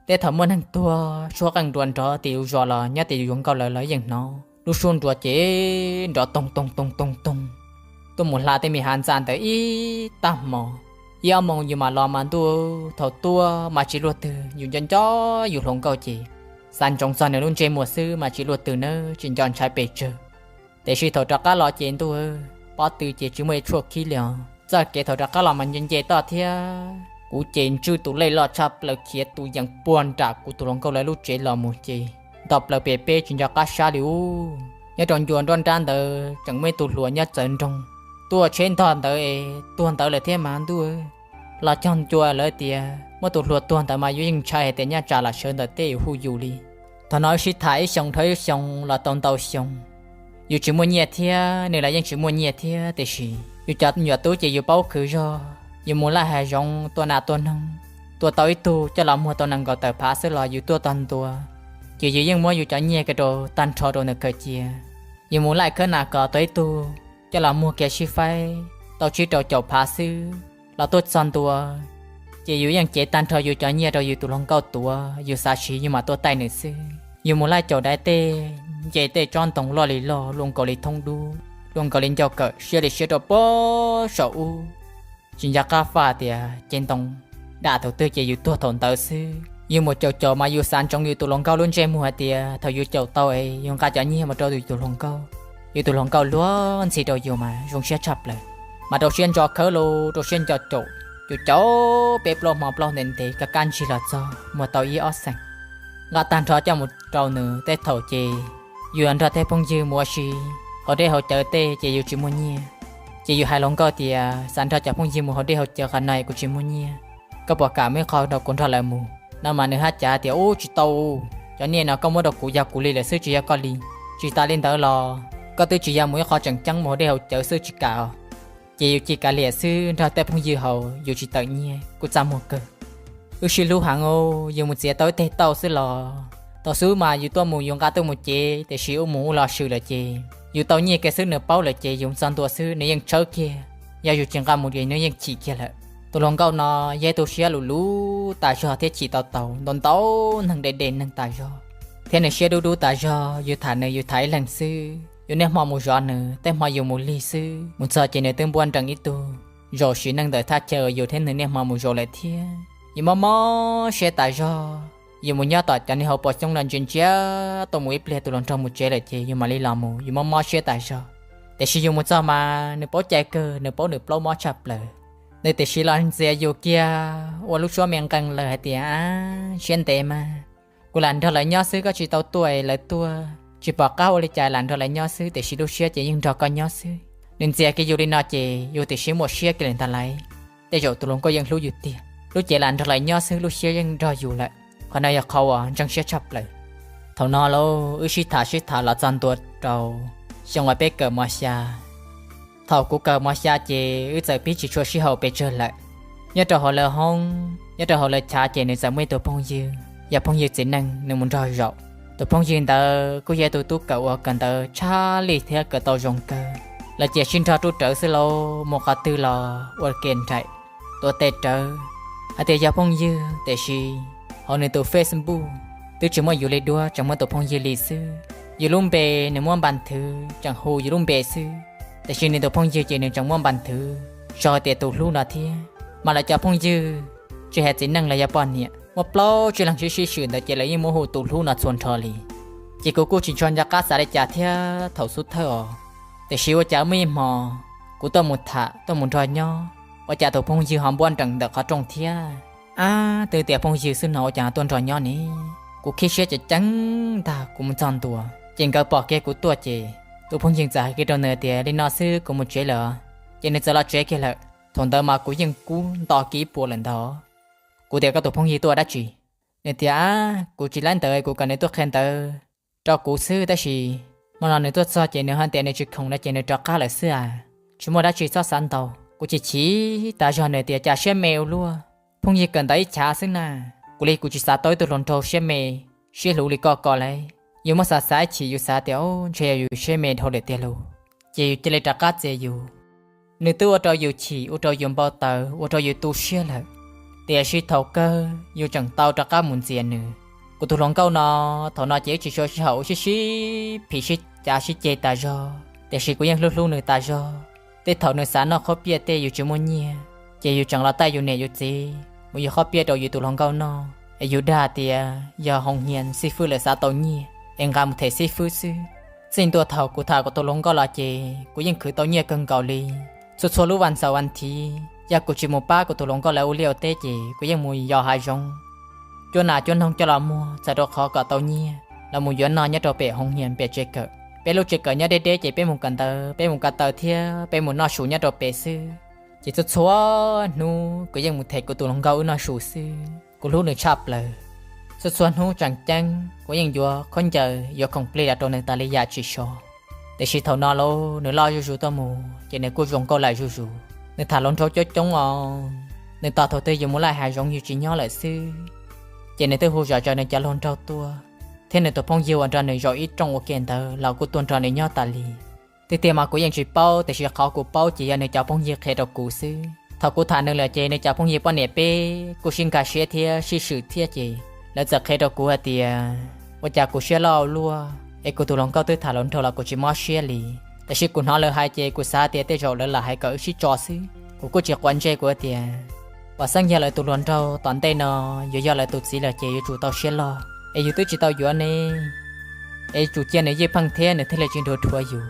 tej thaum muaj neeg tuag suab qeej nruas nrov tim yus zos los nyob tim yus hluas nkauj lawv los yeej hnov lub suab nruas ces nrov toog toog toog toog toog tuaj mus hla tej me hav ntxa ntawd ib tag hmo. Ib ob moos yus mam los mas ntuj, thaum tuaj mas tsis luaj twg, yus nco nco yus hluas nkauj ces xav ntsoov txog nws lub ntsej muag xwb mas tsis luaj twg nawb, tsis nco ntshai pes tsawg. Tiam sis thaum rov qab los ces ntuj, pob tw ces tsis muaj ib tshuaj khib li os. Txoj kev thaum rov qab los mas nce nce toj thiab kuv ces ntswj tus lej loj tshaj plaws khiav tus yees puag nram kuv tus hluas nkauj lawv lub tsev los mus ces nto plaws pem peb tsis nco qab sab li ub. Nyob rau ncua nruab nrab ntawd tseem muaj ib tug hluas nyob txawv nroog tuaj tsheb ntog ntawd es tuag ntawd lawm thiab mas ntuj, los cog ncua lawv tias muab tus hluas tuag ntawd mas yus yeej ntshai hais tias nyaj tsam lam sawv ntawm tej yus hu yus li. Thaum no wb sib tham ib xyoo dhau ib xyoo los tau ntau xyoo, yus tsis muaj nyiaj thiab nws los yeej tsis muaj nyiaj thiab, tiam sis yus cov me nyuam tub ces yus paub khwv zog, yus mus laij hav zoov tua nas tua noog, tua tau ib tug coj los muag tau nees nkaum tawm phav xwb los yus tuaj tog ntua, ces yus yeej muab yus cov nyiaj kiag rau tag nrho rau nws khaws cia. Yus mus laij khawb nas kos tua ib tug coj los muag kiag sib faib tau tsib rau caum phav xwb los tuaj txog ntua, ces yus yeej cev tag nrho yus cov nyiaj rau yus tus hluas nkauj tuav, yus xav siv yus mam tuaj taij nws xwb. Yus mus laij caum daiv tej, nce tej tsob ntoo loj li loj luaj nkaus li thoob dub, luaj nkaus li ncauj kawm siab li siab rau pob saum ub. Tsis nco qab faj tias cev ntoo dam thaum twg ces yus tuag thaum ntawd xwb. Yus mus caum caum mas yus xav ntsoov yus tus hluas nkauj lub ntsej muag hais tias thaum yus caum tau es yus nqa cov nyiaj mus rau yus tus hluas nkauj, yus tus hluas nkauj luag ntxhi rau yus mas zoo siab tshaj plaws, mas rau siab ntso khawb los rau siab nco caum. Yus caum peb plaub hmo plaub ntev ntev kaj kaj ntsig los txog muag tau ib ob xees, nqa tag nrho coj mus rau nws. Tej thaum ces yus nrog tej phooj ywg mus ua si hauv dej hauv cawv tej ces yus tsis muaj nyiaj. Ces yus hais hluas nkauj tias xav nrog cov phooj ywg mus hauv dej hauv cawv, qhov no kuv tsis muaj nyiaj, koj puas kam muaj ib qho rau kuv nrog lawv mus no? Mas nws haj cav tias ub, tsis tau, cov nyiaj no koj muab rau kuv yog kuv li lawm xwb tsis yog koj li. Tsis tas li ntawd los koj twb tsis yog mus ib qho tseem ceeb, mus hauv dej hauv cawv xwb tsis kam os. Ces yus cia kav liam xwb, nrog tej phooj ywg haus yus tsis tawm nyiaj kuj txaj muag kawg. Wb sib hlub heev, yus mus txiav tau ib teg tauj xwb los thaum xub mas yus tuaj mus yus nqa tuaj mus cev, tiam sis ub mus ub los swm lawm ces yus tau nyiaj kiag xwb nws paub lawm ces yus txog ntua xwb nws yeej tshawb kiag, yog yus tsis nqa mus ces nws yeej chim kiag lawm. Tus hluas nkauj no yog ib tug siab luv luv tas zog thiab chim tau tau ntau ntau neeg de de neeg tas zog, thiab nws siab dub dub tas zog. Yus tham nws yus tham ib leeg xwb, yus niaj hmo mus zov nws, tej hmo yus mus lig xwb, mus txog ces nws twb npuab nrees ib tug zaum sim neej ntawm thaj chaw uas yus thiab nws niaj hmo mus zaum lawm thiab. Yus mob mob siab tas zog. Yus mus nyob tom cov niag hauv paus xyoob no ntsia ntsia tuaj mus ib pliag tus hluas nraug mus tsev lawm ces yus mam li los mus, yus mob mob siab tas zog. Tiam sis yus mus txog mas nws paub cai kawg, nws paub nws plaub mob tshaj plaws. Nws tiam sis los ntxias yus kiag ua lub suab me nqee lawm hais tias, a, siab ntev mas, kuv lam nrog lawv nyob xwb, koj tsis tau tuaj, lawv tuaj tsis pom qab ua li cas, lam nrog lawv nyob xwb, tiam sis lub siab ces yeej nrog koj nyob xwb. Nws ntxias kiag yus li no ces yus tiam sis muaj siab kiag li ntag lauj. Tej zaum tus hluas nkauj yeej hlub yus tiag, lub cev lam nrog lawv nyob xwb lub siab yeej nrog yus lawm. Qhov no yog qhov uas ntseeg siab tshaj plaws. Thaum no lauj, wb sib tham sib tham los txog ntua rau xyoo uas peb kawm mos xya. Thaum kuv kawm mos xya ces wb txawm pib tsis tshua sib haum pes tsawg lawm. Nyob rau hauv lawv hoob, nyob rau hauv lawv chav ces nws txawm muaj ib tug phooj ywg, yog phooj ywg txiv neej, nws mus nrog zaum. Tus phooj ywg ntawd kuj yog tus tub kawm uas kawm ntawv tshaj lij thiab kawm tau zoo kawg. Lawv cia sib nrog ruj rawv xwb lauj, mus qhov twg los ua ke nraim, tuav tes rawv. hais tias yog phooj ywg, tiam sis hauv nws tus Facebook twb tsis muaj yus li duab, tseem muaj tus phooj ywg li xwb. Yus lub npe nws muab npas nthwv tseem hu yus lub npe xwb, tiam sis nws tus phooj ywg ces nws tseem muab npas nthwv sau hais tias tus hlub no thiab. Mas lawv cov phooj ywg, tsis hais txiv neej los yog poj niam, muaj plaub tsib leeg sib sib swm ntawd ces lawv yeej muab hu tus hlub no txhua nrho li. Ces kuv kuj tsis ntshai nco qab xav li cas thiab thaum xub thawj os. Tiam sis ua cas muaj ib hmo kuv tuaj mus tham tuaj mus nrog nyob, ua cas tus phooj ywg ho npuab nrees ntawm qhov rooj thiab. Ab, twb tias phooj ywg xwb no ua cas tuaj nrog nyob ne? Kuv khib siab ceev ceev ntag, kuv mus txog ntua ces nkawd pom kiag kuv tuaj ces tus phooj ywg txawm hais kiag rau nws tias, li no xwb kuv mus tsev lawm. Ces nws txawm los tsev kiag lawm. Thaum ntawd mas kuv yeej kub nto kiv ib puas lawm ntag. Kuv tias, koj tus phooj ywg tuaj dab tsi? Nws tias, kuv tsis laib ntawv, kuv kom nws tuaj qhia ntawv rau kuv xwb, tab sis hmo no nws tuaj txog ces nws ho tias nws tsis khoom no ces nws rov qab lawm xwb as. Tsis muaj dab tsi txhob xav ntau. Kuv chim chim tas zog, nws tias, cas siab me ua luaj, phooj ywg kawm ntawv ib chav xwb na. Kuv li kuv tsis xav tau ib tug hluas nraug siab me siab hluv li koj ko lauj. Yus muab xav xav ib chim yus xav tias, o, ntshe yog yus siab me dhau lawm tiag lauj. Ces yus cia li rov qab txiav yus. Nws twb ua rau yus chim, ua rau yus npau taws, ua rau yus tu siab lawm, tiam sis thaum kawg yus tseem tau rov qab mus ntxias nws. Kuv tus hluas nkauj no, thaum no ces wb tsis tshua sib haum, wb sib sib phim sib cav sib ceg tas zog, tiam sis kuv yeej hlub hlub nws tas zog. Tej thaum nws xav noj qhob piaj tej yus tsis muaj nyiaj, ces yus tseem los taij yus niam yus txiv mus yuav qhob piaj rau yus tus hluas nkauj noj, es yus dag tias yog hoos hias xib fwb lawv xav tau nyiaj es nqa mus them xib fwb xwb. Txij ntua thaum kuv tham kuv tus hluas nkauj los ces kuv yeej khwv tau nyiaj kawg nkaus li. Txhua txhua lub vas xaum vas thiv yog kuv tsis mus pab kuv tus hluas nkauj lawv ua liaj ua teb ces kuv yeej mus yos hav zoov, cuab nas cuab noog coj los muag txawm rau qhov kom tau nyiaj los mus yuav noj nyob rau pem hoos hias pem tsev kawm. Peb lub tsev kawm nyob deb deb ces peb mus kawm ntawv, peb mus ko taw thiab peb mus noj su nyob rau pem xwb. Ces txhua txhua hnub kuv yeej mus them kuv tus hluas nkauj wb noj su xwb, kuv hlub nws tshaj plaws. Txhua txhua hnub tseem ceeb kuv yeej yuav khaub ncaws yuav khoom plig los rau nws tas li yam tsis so. Tiam sis thaum no lauj, nws loj zuj zus tuaj mus ces nws kuj zoo nkauj lawm zuj zus. Nws tham hluas nraug coob coob os, nws tos thaum twg yus mus laij hav zoov yus tsis nyob lawm xwb, ces nws twb hu zom zaws nws cov hluas nraug tuaj, thiab nws tus phooj ywg uas nrog nws zaum ib rooj ua ke ntawd los kuj tuaj nrog nws nyob tas li. Tiag tiag mas kuv yeej tsis paub, tiam sis qhov kuv paub ces yog nws cov phooj ywg qhia rau kuv xwb. Thaum kuv tham nws lawm ces nws cov phooj ywg poj niam peb kuj sib nkag siab thiab sib swm thiab ces lawv txawm qhia rau kuv hais tias, ua cas kuv siab loj ua luaj es kuv tus hluas nkauj twb tham hluas nraug los kuv tsis mob siab li. Tiam sis kuv hnov lawv hais ces kuv xav tias tej zaum lawv lam hais kom wb sib tso xwb. Kuv kuj tsis quav ntsej, kuv tias, vam xeeb yog lawv tus hluas nraug tom ntej no yuav yog lawv tus txiv lawm ces yuav tsum tau siab loj, es yus twb tsis tau yuav ne, es yuav tsum cia nws ywj pheej thiab nws thiaj li tsis nrug dhuav yus.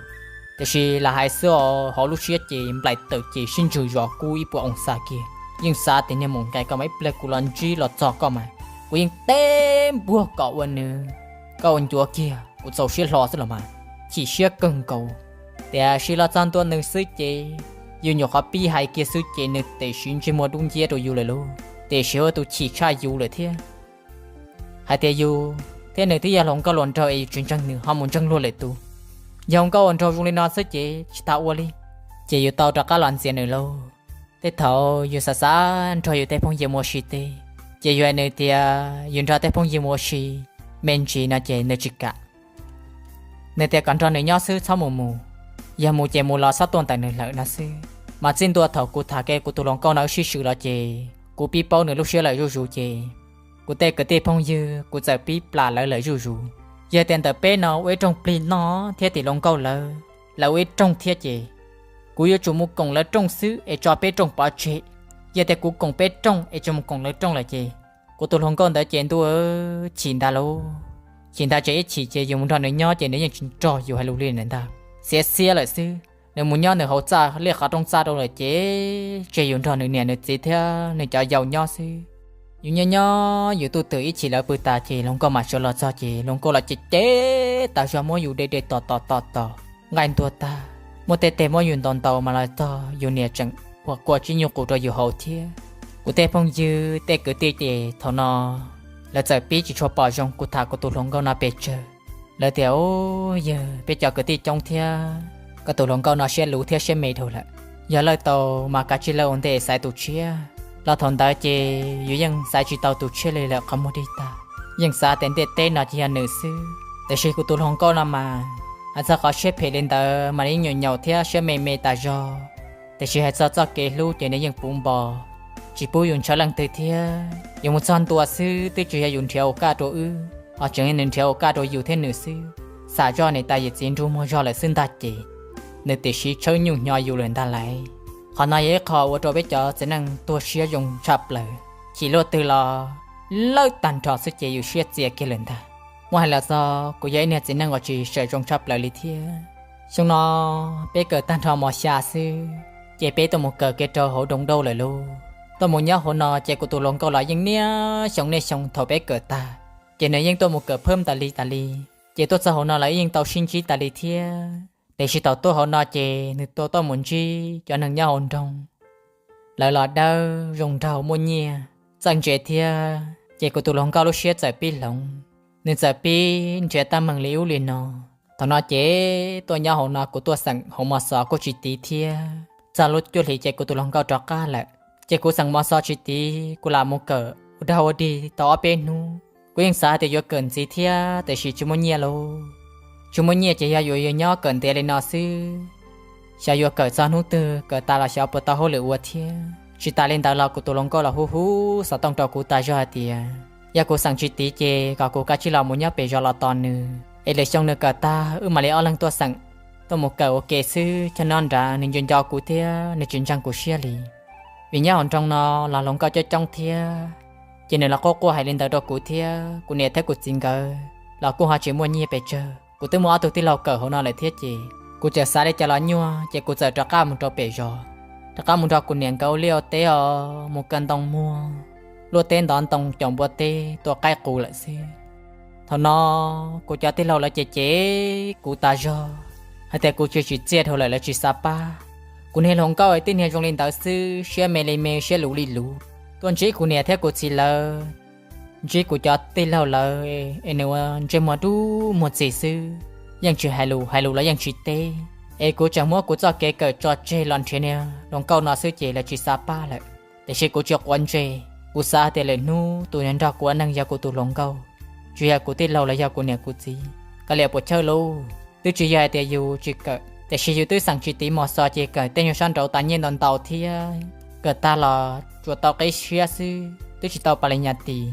Tiam sis lam hais xwb os, hauv lub siab ces nplaim tawm ces sib ntswg zos kub ib puas oo xas kiag. Yeej xav tias niag maum nqais ko mas ib pliag kuv los ntsib los txog koj mas kuv yeej teb npuag kom ua nws, koj ua ncuav kiag kuv txaus siab hlo xwb los mas. Chim siab kawg nkaus. Tiam sis los txog ntua nws xwb ces yus nyuam qhuav pib hais kiag xwb ces nws tiam sis ntsej muag dub nciab rau yus lawm lauj, tiam sis ua tus chim tshaj yus lawm thiab. Hais tias yus thiab nws twb yog hluas nkauj hluas nraug es yus tsis ntseeg nws ho mus ntseeg luag lwm tus. Yog hluas nkauj hluas nraug zoo li no xwb ces tsis tas ua li, ces yus tau rov qab los ntxias nws lauj. Tej thaum yus xav xav nrog yus tej phooj ywg mus ua si teb, ces yus hais nws tias yus nrog tej phooj ywg mus ua si me ntsis no ces nws tsis kam. Nws tias kom nrog nws nyob xwb txhob mus mus, yog mus ces mus los txhob tuaj ntawm nws lawm no xwb. Mas txij ntua thaum kuv tham kiag kuv tus hluas nkauj no wb sib swm los ces kuv pib paub nws lub siab lawm zuj zus ces kuv tej kwv tij phooj ywg kuv txawm pib plam lawv lawm zuj zus. Yog tias ntawm peb no ua ib rooj plig noj thiab tim hluas nkauj lawv, lawv ua ib rooj thiab ces kuv yuav tsum mus koom lawv rooj xwb es tso peb rooj pov tseg. Yog tias kuv koom peb rooj es tsis mus koom lawv rooj lawm ces kuv tus hluas nkauj ntawd ces ntuj, chim ntag lauj. Chim ntag ces ib chim ces yus mus nrog nws nyob ces nws yeej tsis nrog yus hais lus li lawm ntag, xiav xiab lawm xwb. Nws mus nyob nws hauv txaj liaj qhov rooj txaj rau lawm ces tseg yus nrog nws niam nws txiv thiab nws cov yau nyob xwb. Yus nyob nyob yus tuj twm ib chim lawv pw tas ces hluas nkauj mam sawv los txog ces hluas nkauj los cem cem tas zog muab yus de de tos tos tos tos nqaij ntuag tag, muab tej teg muab yus ntaus ntaus mas los txog yus niam tseem huam kua tsib nyuj qus rau yus haus thiab. Kuv tej phooj ywg tej kwv tij ces thaum no lawv txawm pib tsis tshua pom zoo kuv tham kuv tus hluas nkauj no pes tsawg. Lawv tias, u, yawg, peb cov kwv tij coob thiab, koj tus hluas nkauj no siab luv thiab siab me dhau lawm. Yog lawj tau mas kav tsij lawj ua ntej xaiv tus tshiab. Los thaum ntawd ces yus yeej xaiv tsis tau tus tshiab li lawm qhov muag dig tag. Yeej xav tias ntiaj teb no ces yog nws xwb, tiam sis kuv tus hluas nkauj no mas, hais txog qhov siab phem li ntawd mas nws yeej nyaum nyaum thiab siab me me tas zog. Tiam sis hais txog txoj kev hlub ces nws yeej puv npo. tsis pub yus ntshaw leej twg thiab. Yus mus txog ntua xwb twb tsis yog yus nrhiav ua kaj rau wb, ho tseem yog nws nrhiav ua kaj rau yus thiab nws xwb. Xam zoj niam tais yawm txiv nrug muag zog lawm xwb ntag ces nws tiam sis tshawb nyuj hnyo yus lawm ntag lauj. Qhov no yog ib qho ua rau peb cov txiv neej tuag siab zoo tshaj plaws. Chim luaj twg los lawb tag nrho xwb ces yus siab txias kiag lawm ntag. Muab hais los txog kuv yog ib niag txiv neej uas tsis seem zoo tshaj plaws li thiab. Xyoo no peb kawm tag nrho mos xya xwb, ces peb tuaj mus kawm kiag rau hauv Doos Dauj lawm lauj. Tuaj mus nyob hauv no ces kuv tus hluas nkauj los yeej niaj xyoo niaj xyoo thaum peb kawm tag, ces nws yeej tuaj mus kawm phab tas li tas li. Ces tuaj txog hauv no lawv yeej tau sib ntsib tas li thiab. Tiam sis thaum tuaj hauv no ces nws tau tuaj mus ntsib cov neeg nyob hauv nroog, lawv los dawb zoo nraug muaj nyiaj txawj ntse thiab, ces kuv tus hluas nkauj lub siab txawm pib hloov. Nws txawm pib nrhiav teeb meem li ub li no. Thaum no ces tuaj nyob hauv no kuv tuaj xeem hauv mos xov kuj tsis tiv thiab. Txog lub cuaj hlis ces kuv tus hluas nkauj rov qab lawm, ces kuv xeem mos xov tsis tiv, kuv lam mus kawm ua dag ua dig tau ob peb hnub. Kuv yeej xav hais tias yuav kawm ntxiv thiab tiam sis tsis muaj nyiaj lauj. Tsis muaj nyiaj ces yog yuav nyob kawm ntev li no xwb, xyov yuav kawm txog hnub twg, kawm tas los xyov puas tau hauj lwm ua thiab. Tsis tas li ntawd los kuv tus hluas nkauj los hu hu xov tooj rau kuv tas zog hais tias yog kuv xeem tsis tiv ces kom kuv kav tsij los mus nyob pem zos los tos nws, es lwm xyoo nws kawm tag wb mam li ob leeg tuaj xeem, tuaj mus kawm ua ke xwb. Choj nyob nrad nws nco nco kuv thiab nws tsis ntseeg kuv siab li. Vim nyob hauv nroog no los hluas nkauj coob coob thiab, ces nws los quaj quaj hais li ntawd rau kuv thiab. Kuv niam thiab kuv txiv nkawd los kuj ho tsis muaj nyiaj pes tsawg. Kuv twb muaj ob tug tij laug kawm hauv no lawm thiab ces kuv txawm xav li cas los nyuaj ces kuv txawm rov qab mus rau pem zos, rov qab mus nrog kuv niam nkawd ua liaj ua teb os, mus kaw ntoo muag, luaj teb ntov ntoo, caum npua teb tua qaib qus lawm xwb. Thaum no kuv cov tij laug lawv ces cem kuv tas zog hais tias kuv tsis tsim txiaj dhau lawm, lawv tsis xav pab. Kuv niag hluas nkauj tib niag zoo li ntawd xwb, siab me li me, siab luv li luv, tuaj ntsib kuv niam thiab kuv txiv lawv, ntsib kuv cov tij laug lawv es nws ua ntsej muag dub muag txig xwb, yeej tsis hais lus, hais lus los yeej tsis teb. Es kuv tseem muab kuv txoj kev kawm tso tseg los nrhiav niag hluas nkauj no xwb ces lawv tsis xav pab lawm. Tiam sis kuv tsis quav ntsej, kuv xav hais tias lwm hnub tus nrog kuv ua neeg yog kuv tus hluas nkauj, tsis yog kuv tij laug los yog kuv niam kuv txiv. Kav liam puas chawj lauj, twb tsis yog hais tias yus tsis kawm, tiam sis yus twb xeem tsis tiv mos xov ces kawm tej nyuag sab nraud tas nyiaj ntau ntau thiab, kawm tag los tsuas tau qib siab xwb, twb tsis tau pas li nyas tis.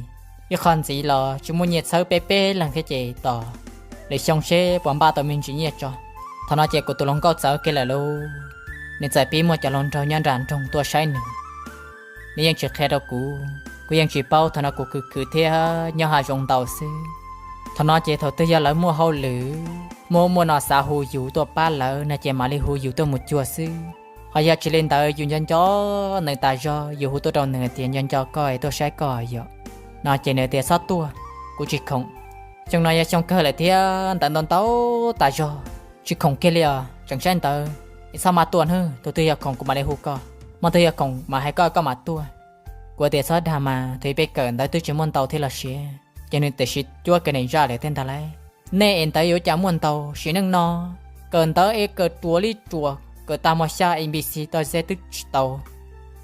Ib qho ntxiv los tsis muaj nyiaj txhawb peb peb leeg thiab ces tos lwm xyoo seb puas npaj tau me ntsis nyiaj tso. Thaum no ces kuv tus hluas nkauj txawv kiag lawm lauj, nws txawm pib muaj cov hluas nraug nyob nram nroog tuaj saib nws. Nws yeej tsis qhia rau kuv, kuv yeej tsis paub, thaum no kuv khwv khwv thiab nyob hav zoov ntau xwb. Thaum no ces thaum twg yog lawv muaj hauj lwm, muaj muaj no xav hu yus tuaj pab lawv no ces mam li hu yus tuaj mus cuag xwb. Ho yog tsis li ntawd yus nco nco nws tas zog, yus hu tuaj rau nws tias nco nco koj es tuaj saib koj yom, no ces nws tias txhob tuaj, kuv tsis khoom. Xyoo no yog xyoo kawg lawm thiab ntawv ntau ntau tas zog, tsis khoom kiag li os, tseem saib ntawv es txhob maj tuaj nawb, thaum twg yog khoom kuv mam li hu koj, hmo twg yog khoom mam hais koj koj mam tuaj. Kuv tias txhob dag mas, thaum ub peb kawm ntawv twb tsis muaj ntau thiab los siav, ces nws tiam sis cuab kiag nws zaj lawm thiab ntag lauj. Nej es ntawv yuav cas muaj ntau, sim neej no kawm ntawv es kawm ruam li ruam, kawm tag mos xya A B C tau Z twb tsis tau,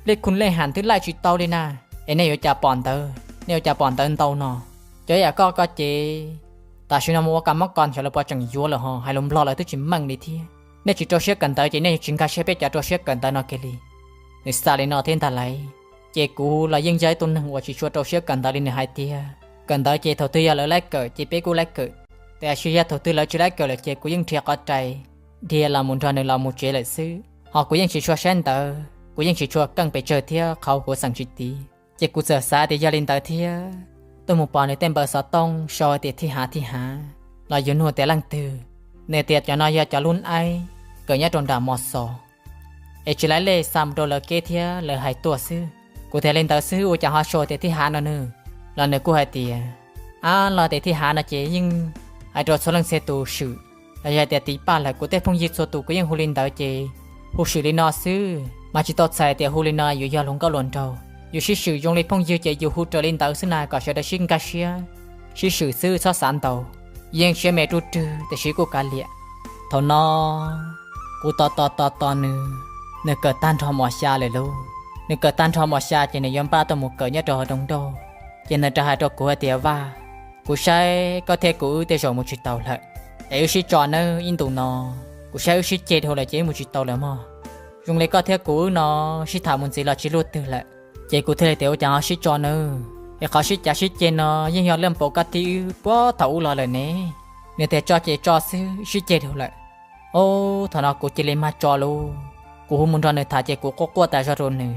lej khun lej ham twb laij tsis tau li na. Es nej yuav cas pom ntawv, nej yuav cas pom ntawv ntau no. Cov yam koj koj ces tam sim no mus ua kas mob kos xyov lawv puas tseem yuav lawm ho, hais lus Nplog lawv twb tsis meej li thiab. Nej tsis rau siab kawm ntawv ces nej tsis nkag siab peb cov rau siab kawm ntawv no kiag li. Nws xav li no thiab ntag lauj. Ces kuv los yeej yog ib tug neeg uas tsis tshua rau siab kawm ntawv li nws hais tiag. Kawm ntawv ces thaum twg yog lawv laib kawm ces peb kuj laib kawm, tiam sis yog thaum twg lawv tsis laib kawm lawm ces kuv yeej nrhiav qhov rais dhia los mus nrog nws los mus tsev lawm xwb. Ho kuv yeej tsis tshua saib ntawv, kuv yeej tsis tshua keej pes tsawg thiab qhov kuv xeem tsis tiv. Ces kuv txawm xav tias yog li ntawd thiab, tuaj mus pom nws tej npawb xov tooj sau hais tias thij hav thij hav, los yus nug tias leej twg, nws tias cov no yog cov lub aib kawm nyob rau nram mos xos, es tsis laib lej xa mus rau lawv keb thiab lawv hais tuaj xwb. Kuv tias li ntawd xwb ua cas ho sau tias thij hav no nws, los nws kuj hais tias, ab, los tias thij hav no ces yeej hais rau txhua leej txhia tus swm, los yog hais tias tiv paj lawm. Kuv tej phooj ywg txhua tus kuv yeej hu li ntawd ces hu swm li no xwb, mas tsis tau txhais tias hu li no yuav yog hluas nkauj hluas nraug. Yus sib swm zoo li phooj ywg ces yus hu raws li ntawd xwb na kom sawv daws sib nkag siab, sib swm xwb txhob xav ntau. Yeej siab me ruj rwg tiam sis kuj kav liam. Thaum no kuv tos tos tos tos nws, nws kawm tag nrho mos xya lawm lauj. Nws kawm tag nrho mos xya ces nws yuav npaj tuaj mus kawm nyob rau hauv Doos Dauj. Ces nws rov hais rau kuv hais tias, Vaj, kuv saib koj thiab kuv wb tej zaum mus tsis taus lawm, es wb sib tso nawb ib ntus no. Kuv saib wb sib ceg dhau lawm ces wb mus tsis tau lawm mog. Zoo li koj thiab kuv wb no sib tham mus ntxiv los tsis luaj twg lawm. Ces kuv thiaj li tias, Ua cas ho sib tso nawb? Es qhov sib cav sib ceg no yeej yog laj npau kab tib wb puag thaum ub los lawm ne. Nws tias, Tso ces tso xwb, sib ceg dhau lawm. Ob, thaum no kuv cia li mag tso lauj. Kuv hu mus nrog nws tham ces kuv quaj quaj tas zog rau nws,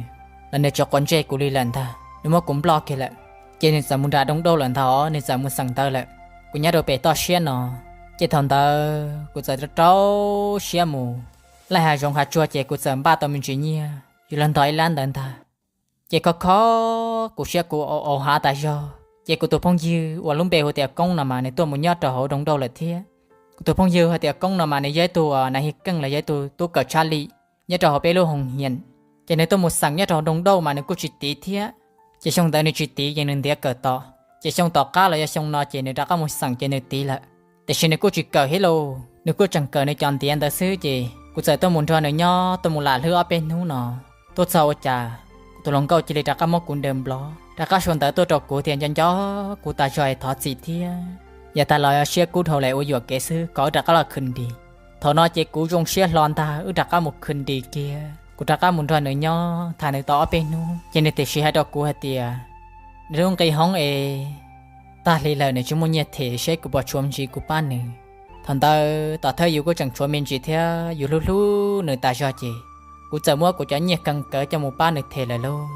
los nws tsis quav ntsej kuv li lawm ntag, nws muab kuv nploj kiag lawm. Ces nws txawm mus nram Doog Dauj lawm ntag os, nws txawm mus xeem ntawv lawm. Kuv nyob rau pem toj siab no, ces thaum ntawd kuv txawm rau rau siab mus. Laij hav zoov hav tsuag ces kuv txawm npaj tau me ntsis nyiaj yuav luag ntog ib lab ntawd ntag. Ces khov kho kuv siab kuv au hav tas zog, ces kuv tus phooj ywg uas lub npe hu tias Koob no mas nws tuaj mus nyob rau hauv Doog Dauj lawm thiab. Kuv tus phooj ywg hais tias Koob no mas nws yog ib tug uas nav hias keej los yog ib tug tub kawm tshaj li nyob rau hauv peb lub hoos hias. Ces nws tuaj mus xeem nyob rau hauv Doog Dauj mas nws kuj tsis tiv thiab. Ces xyoo ntawd nws tsis tiv ces nws ntiav kawm tom, ces xyoo tom qab los yog xyoo no ces nws rov qab mus xeem ces nws tiv lawm. Tiam sis nws kuj tsis kawm thiab lauj, nws kuj tseem kawm nws cov ntiav ntawd xwb. Ces kuv txawm tuaj mus nrog nws nyob, tuaj mus lam hlwb ob peb hnub no, tuaj txog ua cas kuv tus hluas nkauj cia li rov qab muab kuv ntaus nplov, rov qab sau ntawv tuaj rau kuv tias nco nco kuv tas zog es thov txim thiab, yav tas los siab kub dhau lawm ua yuam kev xwb, kom wb rov qab los khwm nris. Thaum no ces kuv zoo siab hlo ntag, wb rov qab mus khwm nris kiag, kuv rov qab mus nrog nws nyob tham nws tau ob peb hnub ces nws tiam sis hais rau kuv hais tias nws lub nqi hoob es tag hli lawm, nws tsis muaj nyiaj them, seb kuv puas tshuav me ntsis kuv pab nws. Thaum ntawd tom thawj yus kuj tseem tshuav me ntsis thiab yus hlub hlub nws tas zog ces kuv txawm muab kuv cov nyiaj kawg kawg coj mus pab nws them lawm lauj.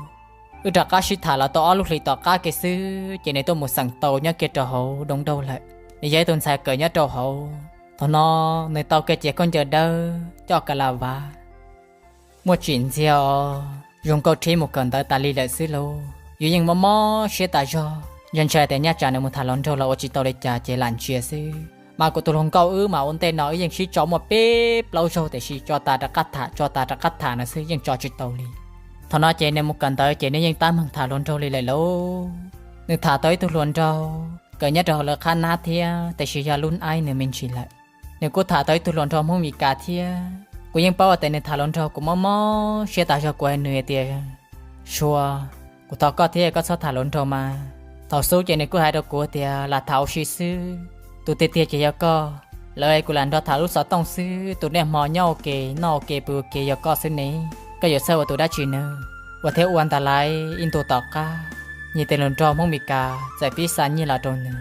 Wb rov qab sib tham los tau ob lub hlis tom qab kiag xwb ces nws tuaj mus xeem tau nyob kiag rau hauv Doog Dauj lawm. Nws yog ib tug ntxhais kawm nyob rau hauv. Thaum no nws tau kiag cev khaub ncaws dawb coj ka la vav, muaj tsim ntxiag os, zoo nkauj rhib mus kawm ntawv tas li lawm xwb lauj. Yus yeej mob mob siab tas zog, ntshai ntshai tias nyaj tsam nws mus tham hluas nraug los ua tsis tau li cas ces lam ntsia xwb. Mas kuv tus hluas nkauj wb mas ua ntej no wb yeej sib tso muaj peb plaub zaug tiam sis tso tas rov qab tham, tso tas rov qab tham no xwb, yeej tso tsis tau li. Thaum no ces nws mus kawm ntawv ces nws yeej tab meeg tham hluas nraug li lawm lauj. Nws tham tau ib tug hluas nraug kawm nyob rau hauv lawv qhab nab thiab tiam sis yog lub aib nws me ntsis lawm. Nws kuj tham tau ib tug hluas nraug Hmoob Mes Kas thiab. Kuv yeej paub tias nws tham hluas nraug, kuv mob mob siab tas zog, kuv hais nws tias, Sua, kuv thov koj thiab, koj txhob tham hluas nraug mas. Thaum xub ces nws kuj hais rau kuv tias lam tham ua si xwb, tus tiag tiag ces yog koj. Lawv kuv lam nrog tham lub xov tooj xwb, tus niaj hmo nyob ua ke noj ua ke pw ua ke yog koj xwb ne. Koj yuav txhawj ua tus dab tsi nawb? Ua thiab ua ntag lauj. Ib ntus tom qab, nws tus hluas nraug Hmoob Mes Kas txawm pib xa nyiaj los rau nws.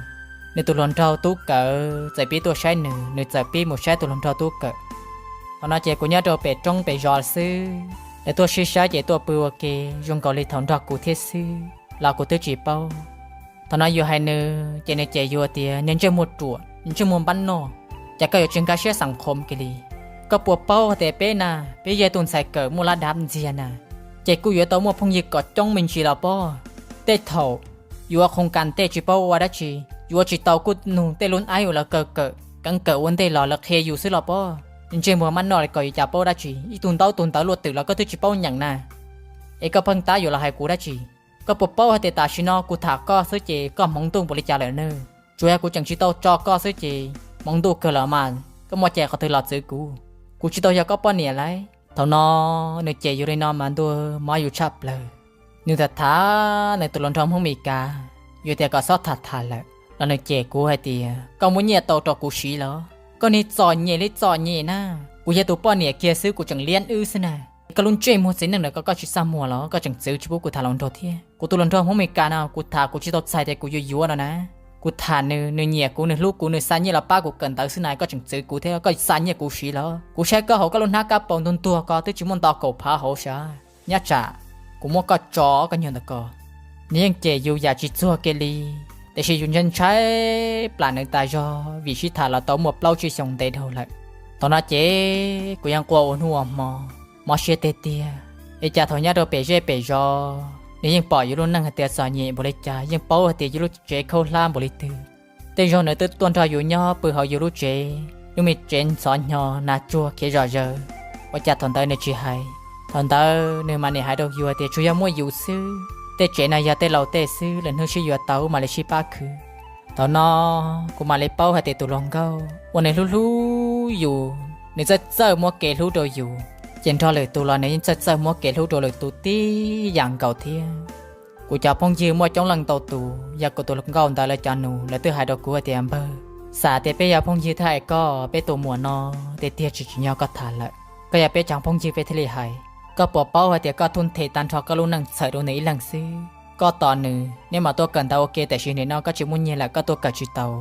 Nws tus hluas nraug tub kawm txawm pib tuaj saib nws, nws txawm pib mus saib tus hluas nraug tub kawm. Thaum no ces kuv nyob rau pem roob pem zos xwb, lawv tuaj sib saib ces tuaj pw ua ke zoo nkaus li thaum nrog kuv thiab xwb los kuv twb tsis paub. Thaum no yus hais nws ces nws cem yus tias, Niag ntsej muag ruam, ntsej muag npab noj, cas koj yuav tsis nkag siab xeem qhom kiag li? Koj puas paub hais tias peb na, peb yog tus ntxhais kawm muaj lab dab ntxiag na, ces kuj yuav tau muaj phooj ywg kom coob me ntsis los pob. Tej thaum yus ua khoos kas tej tsis paub ua dab tsi, yus ua tsis tau kuj nug tej lub aib uas lawv kawm kawm keev kawm ua ntej los lawv qhia yus xwb los pob. Niag ntsej muag npab noj li ko yuav cas paub dab tsi, ib tug ntaub tus ntawv luaj twm los koj twb tsis paub nyeem na. Es koj pheej tab yuav los hais kuv dab tsi? Koj puas paub hais tias tam sim no kuv tham koj xwb ces koj hmoov ntuj npaum li cas lawm na? Tsuas yog kuv tseem tsis tau tso koj xwb ces hmoov ntuj kawg los mas koj muaj cai qhov twg los txwv kuv. Kuv tsis tau yog koj poj niam lauj. Thaum no nws cem yus li no mas ntuj mob yus tshaj plaws. Nws tham tham nws tus hluas nraug Hmoob Mes Kas, yus tias kom txhob tham tham lawm los nws cem kuv hais tias, Koj muab nyiaj tau rau kuv siv los? Koj niag txom nyem li txom nyem na, kuv yog tus poj niam kiag xwb kuv tseem liab wb xwb na. Koj lub ntsej muag txiv neej ntawm koj, koj tsis xaj muag los koj tseem txwv tsis pub kuv tham hluas nraug thiab? Kuv tus hluas nraug Hmoob Mes Kas no kuv tham kuv tsis tau txhais tias kuv yuav yuav no na. Kuv tham nws, nws nyiam kuv, nws hlub kuv, nws xa nyiaj los pab kuv kawm ntawv xwb na, koj tseem txwv kuv thiab, koj xa nyiaj kuv siv los? Kuv saib koj hauv koj lub hnab kab paus ntuag ntuag ko twb tsis muaj nto kaum phav hauv sav. Nyob tsam kuv muab koj tso koj nyuag ntawm ko. Nws yeej cem yus yam tsis txuag kiag li, tiam sis yus ntshai ntshai plam nws tas zog vim sib tham los tau muaj plaub tsib xyoos ntev dhau lawm. Thaum no ces kuv yeej quaj ua hnub ua hmo, mob siab tiag tiag. Es cas thaum nyob rau pem zej pem zos nws yeej pom yus lub neej hais tias txom nyem npaum li cas, yeej paub hais tias yus lub tsev khaub hlab npaum li twg. Tej zaug nws twb tuaj nrog yus nyob pw hauv yus lub tsev, lub me tsev ntxhov hnyo nas tsuag khiav zom zaws, ua cas thaum ntawd nws tsis hais? Thaum ntawd nws mas nim hais rau yus hais tias tsuas yog muaj yus xwb, tej tsev no yog tej laus tej xwb, lwm hnub sib yuav tau mam li sib pab khwv. Thaum no kuv mam li paub hais tias tus hluas nkauj uas nws hlub hlub yus, nws txawj txawj muab kev hlub rau yus, ces nrog lwm tus los nws yeej txawj txawj muab kev hlub rau lwm tus tib yam nkaus thiab. Kuv cov phooj ywg muaj coob leej ntau tus, yog kuv tus hluas nkauj ntawd lawv cov nus, lawv twb hais rau kuv hais tias, Npawg, xav tias peb yog phooj ywg thiaj hais koj, peb tus muam no tiag tiag tsis tsim nyog koj tham lawm. Koj yog peb tsoom phooj ywg peb thiaj li hais. Koj puas paub hais tias koj thub nthe tag nrho koj lub neej txhawm rau nws ib leeg xwb? Koj tos nws, neb mam tuaj kawm ntawv ua ke, tiam sis nim no koj tsis muaj nyiaj lawm koj tuaj kawm tsis tau.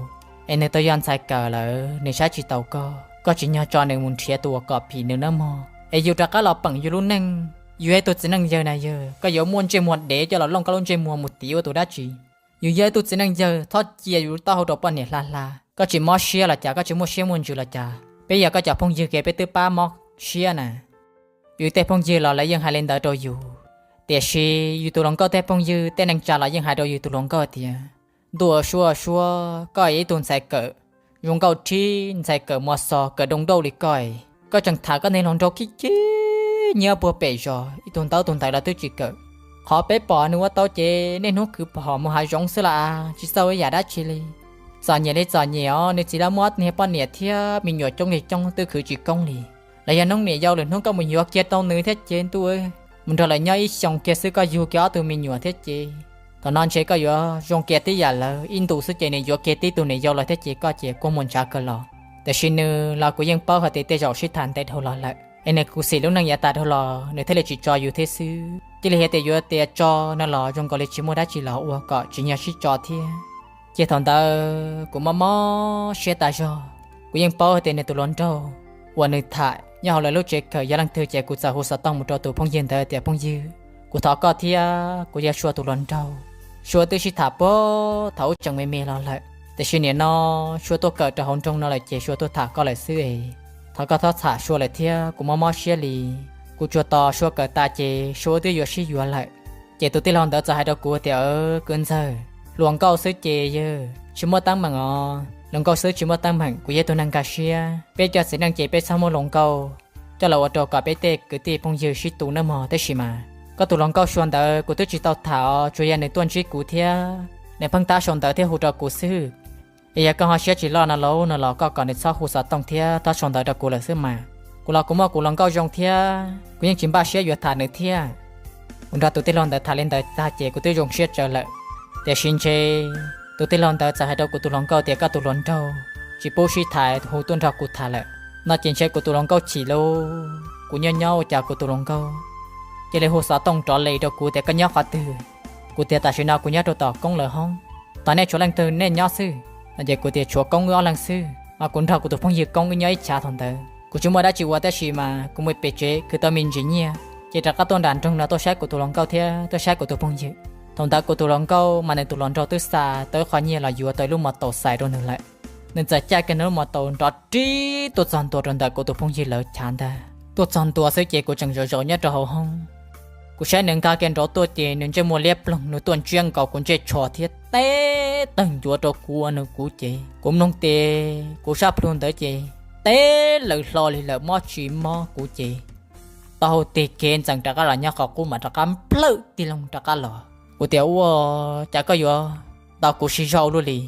Es nws twb yog ntxhais kawm lawm, nws saib tsis taus koj, koj tsim nyog tso nws mus nrhiav tus uas kom phim nws nawb mog. Es yus rov qab los peem yus lub neej, yus yog ib tug txiv neej yawg na yawg, koj yuav muaj ntsej muag dev coj los looj koj lub ntsej muag mus tiv ua tus dab tsi? Yus yog ib tug txiv neej yawg, txhob cia yus taub hau rau poj niam hla hla. Koj tsis mob siab los cas, koj tsis muaj siab muaj ntsws los cas, peb yog koj cov phooj ywg kiag peb twb pab mob siab na. Yus tej phooj ywg los lawv yeej hais li ntawd rau yus, tiam sis yus tus hluas nkauj tej phooj ywg tej neeg tsa los yeej hais rau yus tus hluas nkauj tias, ntuj ua suab ua suab, koj ib tug ntxhais kawm, zoo nkauj rhib ntxhais kawm mos xos kawm doos dauj li koj, koj tseem tham koj niag hluas nraug khib khib nyob puag pem zos, ib tug ntaub tus ntawv los twb tsis kawm. Qhov peb pom nws ua tau ces niaj hnub khwv phom mus hav zoov xwb las, tsis txawj ua yam dab tsi li. Txom nyem li txom nyem os, nws txiv los muaj niag poj niam thiab me nyuam coob li coob twb khwv tsis koob li. Los yog hnub niam yau lwm hnub koj mus yuav kiag tau nws thiab ces ntuj, mus nrog lawv nyob ib xyoos kiag xwb koj yug kiag ob tug me nyuam thiab ces, thaum no ntshe koj yuav zoo kiag tib yam lawv ib ntus xwb ces nws yuav kiag tib tug niam yau los thiab ces koj ces kua muag ntshav kawg los. Tiam sis nws los kuv yeej paub hais tias tej zaum sib tham ntev dhau los lawm es nws khuv xim lub neej yav tas dhau los nws thiaj li tsis tso yus thiab xwb. Cia li hais tias yuav tias tso no los zoo nkaus li tsis muaj dab tsi los ua kom tsim nyog sib tso thiab. Ces thaum ntawd kuv mob mob siab tas zog. Kuv yeej paub hais tias nws tus hluas nraug uas nws tham nyob hauv lawv lub tsev kawm yog leej twg ces kuv txawm hu xov tooj mus rau tus phooj ywg ntawd tias phooj ywg, kuv thov koj thiab, kuv yog Sua tus hluas nraug. Sua twb sib tham puag thaum ub tseem me me los lawm, tiam sis nim no Sua tuaj kawm rau hauv nroog no lawm ces Sua tuaj tham koj lawm xwb es thov koj txhob tham Sua lawm thiab, kuv mob mob siab li. Kuv tsuas tos Sua kawm tas ces Sua wb twb yuav sib yuav lawm. Ces tus tij laug ntawd txawm hais rau kuv tias, kwv ntxawg, hluas nkauj xwb ces yawg tsis muaj teeb meem os, hluas nkauj xwb tsis muaj teeb meem, kuv yog tus neeg nkag siab. Peb cov txiv neej ces peb txhob muab hluas nkauj coj los ua rau kom peb tej kwv tij phooj ywg sib tu nawb mog. Tab sis mas koj tus hluas nkauj Sua ntawd kuv twb tsis tau tham os, tsuas yog nws tuaj ntsib kuv thiab nws pheej tab sau ntawv thiab hu rau kuv xwb. Es yog koj ho siab tsis loj no lauj no los koj kom nws txhob hu xov tooj thiab txhob sau ntawv rau kuv lawm xwb mas. Kuv los kuv muaj kuv hluas nkauj zoo thiab kuv yeej tsis npaj siab yuav tham nws thiab. Kuv nrog tus tij laug ntawd tham li ntawd tag ces kuv twb zoo siab tsawv lawm. Tiam sis ntshe tus tij laug ntawd txawm hais rau kuv tus hluas nkauj tias koj tus hluas nraug tsis pub sib tham, hu tuaj nrog kuv tham lawm no ces ntshe kuv tus hluas nkauj chim lauj. Kuv nyob nyob ua cas kuv tus hluas nkauj cia li hu xov tooj rov li rau kuv tias koj nyob qhov twg. Kuv tias tam sim no kuv nyob rau tom Koob lawv hoob, tos nej tshuav leej twg nej nyob xwb no ces kuv tias tshuav Koob wb ob leeg xwb, mas kuv nrog kuv tus phooj ywg Koob wb nyob ib chav. Thaum ntawd kuv tsis muaj dab tsi ua tab sis mas kuv mus pem tsev khwv tau me ntsis nyiaj ces rov qab tuaj nram nroog no tuaj saib kuv tus hluas nkauj thiab tuaj saib kuv tus phooj ywg. Thaum ntawd kuv tus hluas nkauj mas nws tus hluas nraug twb xa tau ib qho nyiaj los yuav tau ib lub mos taus xais rau nws lawm. Nws txawm caij kiag nws lub mos taus nrov rib tuaj txog ntua rau ntawm kuv tus phooj ywg lawv chav ntag. Tuaj txog ntua xwb ces kuv tseem zaum zaum nyob rau hauv hoob. Kuv saib nws nkag kiag nraud tuaj ces nws ntsej muag liab ploog, nws tuaj ntsiab nkaus kuv ntsej tsho thiab teb tawg ncuav rau kuv ua nws kuv ces kuv mloog tes kuv sab plhu ntawd ces teb lawm hlo li lawm, mob tsis mob kuv ces taub hau tig kev ntxees rov qab los nyob qhov qub mas rov qab nplawm tij laug rov qab los. Kuv tias ua cas koj yuav ntaus kuv sib zog ua luaj li.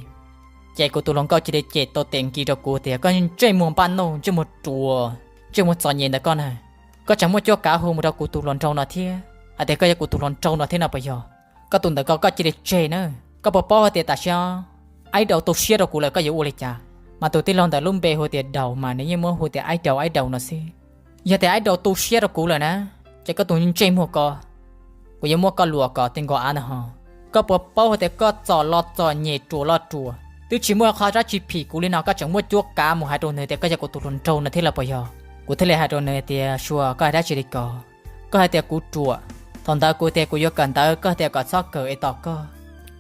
Ces kuv tus hluas nkauj cia li cem tau tes nkis rau kuv tias koj ntsej muag npaj nauj, ntsej muag ruam, ntsej muag txom nyem ntawm koj na, koj tseem muaj cuab kav hu mus rau kuv tus hluas nraug no thiab hais tias koj yog kuv tus hluas nraug no thiab no puas yog? Koj tus ntawd ko koj cia li tseg na. Koj puas paub hais tias tam sim no aib daus tu siab rau kuv lawm koj yuav ua li cas? Mas tus tij laug ntawd lub npe hu tias Daus mas nws yeej muab hu tias aib daus aib daus no xwb. Yog tias aib daus tu siab rau kuv lawm na, ces koj tus ntsej muag ko kuv yuav muab koj luam kom ti nkaus av ntag ho. Koj puas paub hais tias koj txom los txom nyem ruam los ruam, twb tsis muaj qhov dab tsi phim kuv li no koj tseem muaj cuab kav mus hais rau nws tias koj yog kuv tus hluas nraug no thiab los puas yog? Kuv thiaj li hais rau nws tias Sua, koj hais dab tsi li ko? Koj hais tias kuv ruam, thaum ntawd kuv tias kuv yuav kawm ntawv koj tias kom txhob kawm es tos koj.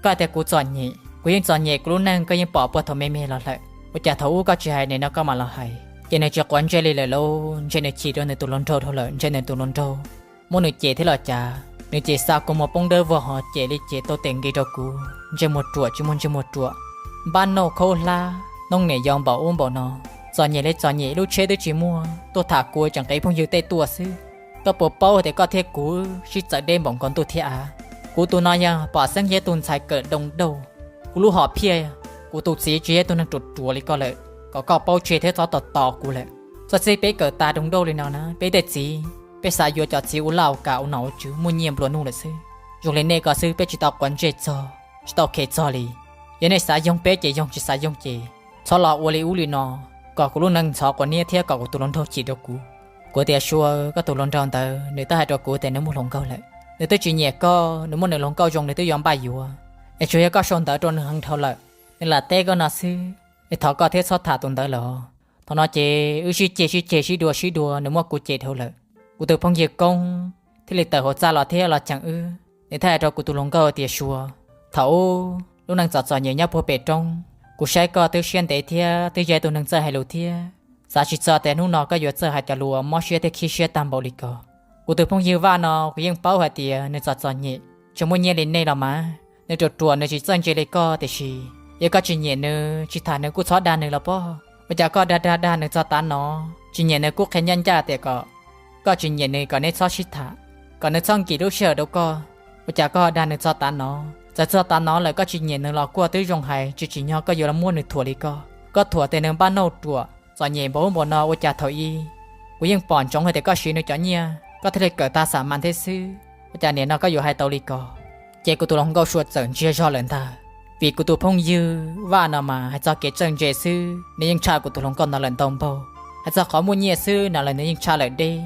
Koj hais tias kuv txom nyem, kuv yeej txom nyem kuv lub neej koj yeej pom puag thaum me me los lawm, ua cas thaum ub koj tsis hais nim no koj mam los hais? Ces nws tsis quav ntsej li lawm lauj, ntshe nws chim rau nws tus hluas nraug dhau lawm, ntshe nws tus hluas nraug muab nws cem thiab los cas, nws ces xa kua muag poob dawb vog ho cem li cem tau tes nqis rau kuv, ntsej muag ruam tsis muaj ntsej muag ruam, npab nauj khaub hlab, noob niam yau npaum ub npaum no, txom nyem li txom nyem, lub tsheb twb tsis muaj, tuaj tham kuv tseem qiv phooj ywg tej tuaj xwb. Koj puas paub tias koj thiab kuv sib txawv deb npaum nkaus ntuj thiab av? Kuv tus no yog pom xeeb yog ib tug ntxhais kawm doos dauj, kuv lub hom phiaj, kuv tus txiv tsis yog ib tug neeg ruam ruam li koj lawm, kom koj paub tseg thiab txhob tos tos kuv lawm. Txog txij peb kawm tas doos dauj li no na, peb tej txiv, peb xav yuav cov txiv ua laj ua kam ua nom ua tswv muaj nyiaj nplua nuj lawm xwb. Zoo li nej ko xwb peb tsis tau quav ntsej txog, tsis tau khev txog li. Yog nej xav yoog peb ces yoog, tsis xav yoog ces txhob los ua li ub li no, kom kuv lub neej ntxhov quas niab thiab kom kuv tus hluas nraug chim rau kuv. Kuv tias, Sua, koj tus hluas nraug ntawd nws twb hais rau kuv tias nws muaj hluas nkauj lawm. Nws twb tsis nyiam koj, nws muaj nws hluas nkauj zoo nws twb yuav npaj yuav, es tsuas yog koj sau ntawv rau nws heev dhau lawm, nws lam teb koj no xwb. Es thov koj thiab txhob tham tus ntawd lawm. Thaum no ces wb sib ceg sib ceg sib dua sib dua, nws muab kuv cem dhau lawm. Kuv tus phooj ywg Koob thiaj li tawm hauv txaj los thiab los cheem wb. Nws thiaj hais rau kuv tus hluas nkauj tias, Sua, thaum ub lub neej txom txom nyem nyob puag pem roob, kuv saib koj twb siab ntev thiab twb yog ib tug neeg txawj hais lus thiab, xav tsis txog tias hnub no koj yuav txawj hais cov lus uas mob siab thiab khib siab tag npaum li ko. Kuv tus phooj ywg Vaj no kuv yeej paub hais tias nws txom txom nyem, tsis muaj nyiaj li nej los mas, nws ruam ruam nws tsis txawj ntse li koj, tiam sis yog koj tsis nyiam nws tsis tham nws kuj txhob dag nws los pob. Ua cas koj dag dag dag nws txog tav no? Tsis nyiam nws kuj qhia ncaj ncaj tias kom koj tsis nyiam nws, kom neb txhob sib tham, kom nws txhob nkim lub sij hawm rau koj. Ua cas koj dag nws txog tav no? Txawm txog tav no lawm koj tsis nyiam nws los kuj twb zoo hais, tsis tsim nyog koj yuav los muab nws thuam li koj. Koj thuam tias nws npaj nauj ruam txom nyem npaum ub npaum no, ua cas thaum ub kuv yeej pom ntsoov hais tias koj siv nws cov nyiaj koj thiaj li kawm tag xam mas thiab xwb. Ua cas nim no koj yuav hais tau li ko? Ces kuv tus hluas nkauj Sua txawm ntsiag zog lawm ntag, vim kuv tus phooj ywg Vaj no mas hais txog kev txawj ntse xwb nws yeej tshaj kuv tus hluas nkauj ntawd lawm ntau npaug. Hais txog qhov muaj nyiaj xwb no los nws yeej tshaj lawm deb.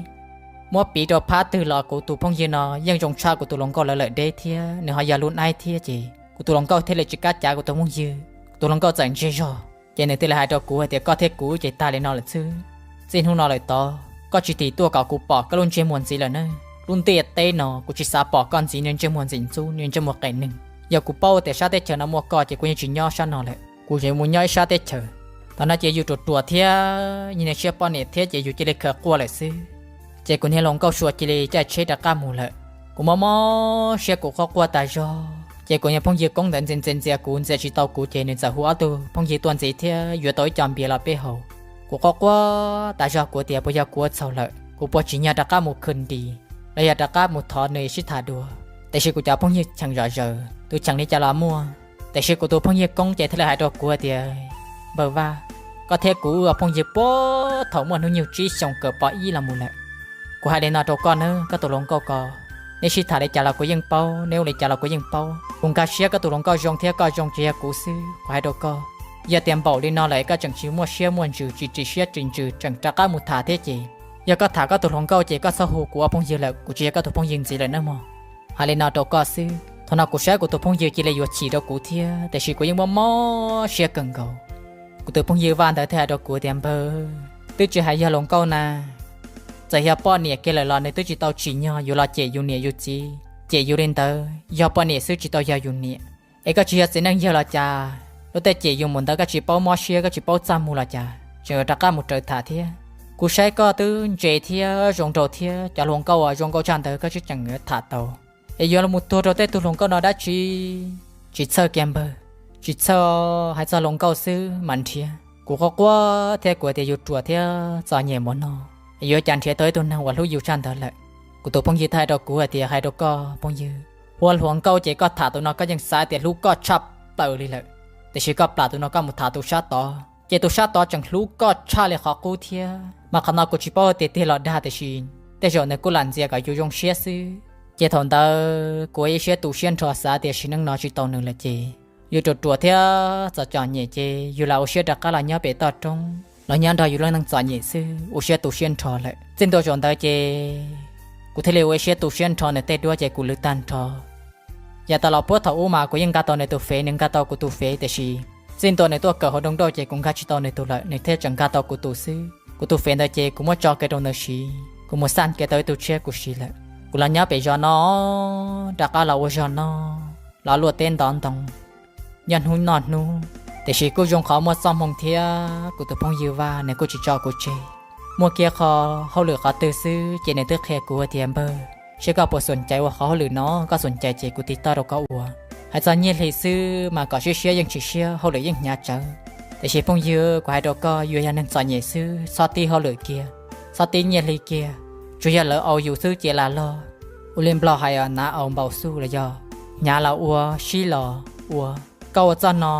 Muab piv rau phab twg los kuv tus phooj ywg no yeej zoo tshaj kuv tus hluas nkauj lawv lawm deb thiab nws ho yog lub naib thiab, ces kuv tus hluas nkauj thiaj li tsis kam cav kuv tus phooj ywg. Kuv tus hluas nkauj txawm ntsiag zog, ces nws thiaj li hais rau kuv hais tias, Koj thiab kuv ces tag li no lawm xwb. Txij hnub no lawm tod koj tsis tim tuaj kom kuv pom koj lub ntsej muag ntxiv lawm na. Lub ntiaj teb no kuv tsis xav pom koj ntxiv niag ntsej muag ntxim ntxub, niag ntsej muag qias neeg. Yog kuv paub tias sab teb chaws no muaj koj ces kuv yeej tsis nyob sab no lawm, kuv yuav mus nyob ib sab teb chaws. Thaum no ces yus ruam ruam thiab yus niag siab poj niam thiab ces yus cia li khaws quaj lawm xwb. Ces kuv niag hluas nkauj Sua cia li caij tsheb rov qab mus lawm. Kuv mob mob siab kuv quaj quaj tas zog, ces kuv niag phooj ywg Koob ntawd ntxias ntxias ntxias kuv, ntxias tsis tau kuv ces nws txawm hu ob tug phooj ywg tuaj ntxiv thiab yuav tau ib co npias los peb haus. Kuv quaj quaj tas zog kuv tias puas yog kuv ua txhaum lawm, kuv puas tsim nyog rov qab mus khwm nris los yog rov qab mus thov nws sib tham dua. Tiam sis kuv cov phooj ywg cheem zom zaws, tus cheem li cas los muaj. Tiam sis kuv tus phooj ywg Koob ces thiaj li hais rau kuv tias, Npawg Vaj, koj thiab kuv wb ua phooj ywg puag thaum muaj hnub nyoog tsib xyoos kawm pov ib los mus lawm. Kuv hais li no rau koj nawb, koj tus hluas nkauj ko, neb sib tham li cas los kuv yeej paub, neb ua li cas los kuv yeej paub. Kuv nkag siab koj tus hluas nkauj zoo thiab koj zoo tsis yog kuv xwb, kuv hais rau koj. Yog tias npaum li no lawm koj tseem tsis muaj siab muaj ntsws, tsis ris siab ris ntsws tseem rov qab mus tham thiab ces, yog koj tham koj tus hluas nkauj ces koj txhob hu kuv ua phooj ywg lawm, kuv tsis yog koj tus phooj ywg ntxiv lawm nawb mog. Hais li no rau koj xwb. Thaum no kuv saib kuv tus phooj ywg cia li yuav chim rau kuv thiab, tiam sis kuv yeej mob mob siab kawg nkaus. Kuv tus phooj ywg Vaj ntawd thiaj hais rau kuv tias, Npawg, twb tsis hais yog hluas nkauj na, txawm yog poj niam kiag lawm los nws twb tsis tau tsim nyog yuav los cem yus niam yus txiv, cem yus li ntawd, yog poj niam xwb tsis tau yog yus niam. Es koj tsis yog txiv neej yawg los cas? Lub tej cem yus mus ntawd koj tsis paub mob siab, koj tsis paub txaj muag los cas, tseem yuav rov qab mus raws tham thiab? Kuv saib koj twb ntse thiab zoo nraug thiab, cov hluas nkauj uas zoo nkauj tshaj ntawd koj twb tseem yuav tham tau. Es yuav mus tuag rau tej tug hluas nkauj no dab tsi? Tsis txhawj kiag npawg, tsis txhawj, hais txog hluas nkauj xwb mas nrhiav. Kuv quaj quaj thiab kuv tias yus ruam thiab txom nyem npaum no, es yuav cas nrhiav tau ib tug neeg uas hlub yus tshaj ntawd lawm. Kuv tus phooj ywg thiaj hais rau kuv hais tias, Hais rau koj phooj ywg, ua hluas nkauj ces koj tham tus no koj yeej xav tias hlub koj tshaj plaws li lawm, tiam sis koj plam tus no koj mus tham tus sab tod ces tus sab tod tseem hlub koj tshaj li qhov qub thiab. Mas qhov no kuv tsis paub tiag tiag los dag, tiam sis tej zaum nws kuj lam ntxias kom yus zoo siab xwb. Ces thaum ntawd kuv ua ib siab tu siab nrho xav tias sim neej no tsis tau nws lawm ces yus ruam ruam thiab txom txom nyem ces yus lam ua siab rov qab los nyob pem toj roob los nyob nrog yus lub neej txom nyem xwb, ua siab tu siab nrho lawm. Txij ntua zaum ntawd ces kuv thiaj li ua ib siab tu siab nrho nws tej duab ces kuv lwj tag nrho. Yav tas los puag thaum ub mas kuv yeej nkag tau nws tus fev, nws nkag tau kuv tus fev, tiam sis txij ntua nws tuaj kawm hauv nroog nrauj ces kuv nkag tsis tau nws tus lawm, nws thiaj tseem nkag tau kuv tus xwb. Kuv tus fev ntawd ces kuv muab tso kiag rau nws siv, kuv mus xaj kiag tau ib tug tshiab kuv siv lawm. Kuv los nyob pem zos no, rov qab los ua zog no, los luaj teb ntov ntoo, nyob hnub noj hnub. Tiam sis kuj zoo qhov muaj txoj hmoo thiab kuv tus phooj ywg Vaj nws kuj tsis tso kuv tseg. Muaj kiag qhov hauj lwm qhov twg xwb ces nws twb qhia kuv tias, Npawg, seb koj puas xom cai ua qhov hauj lwm no, koj xom cai ces kuv tiv toj rau koj ua. Hais txog nyiaj hli xwb mas kom siab siab yeej tsis siab, hauj lwm yeej hnyav tsawv. Tiam sis phooj ywg, kuv hais rau koj, yus yog neeg txom nyem xwb, txhob tib hauj lwm kiag, txhob tib nyiaj hli kiag. Tsuas yog lawv au yus xwb ces lam log. Ua li Nplog hais os, hnav aus npaum xub los yog hnyav los ua, sib los ua. Koj ua txoj no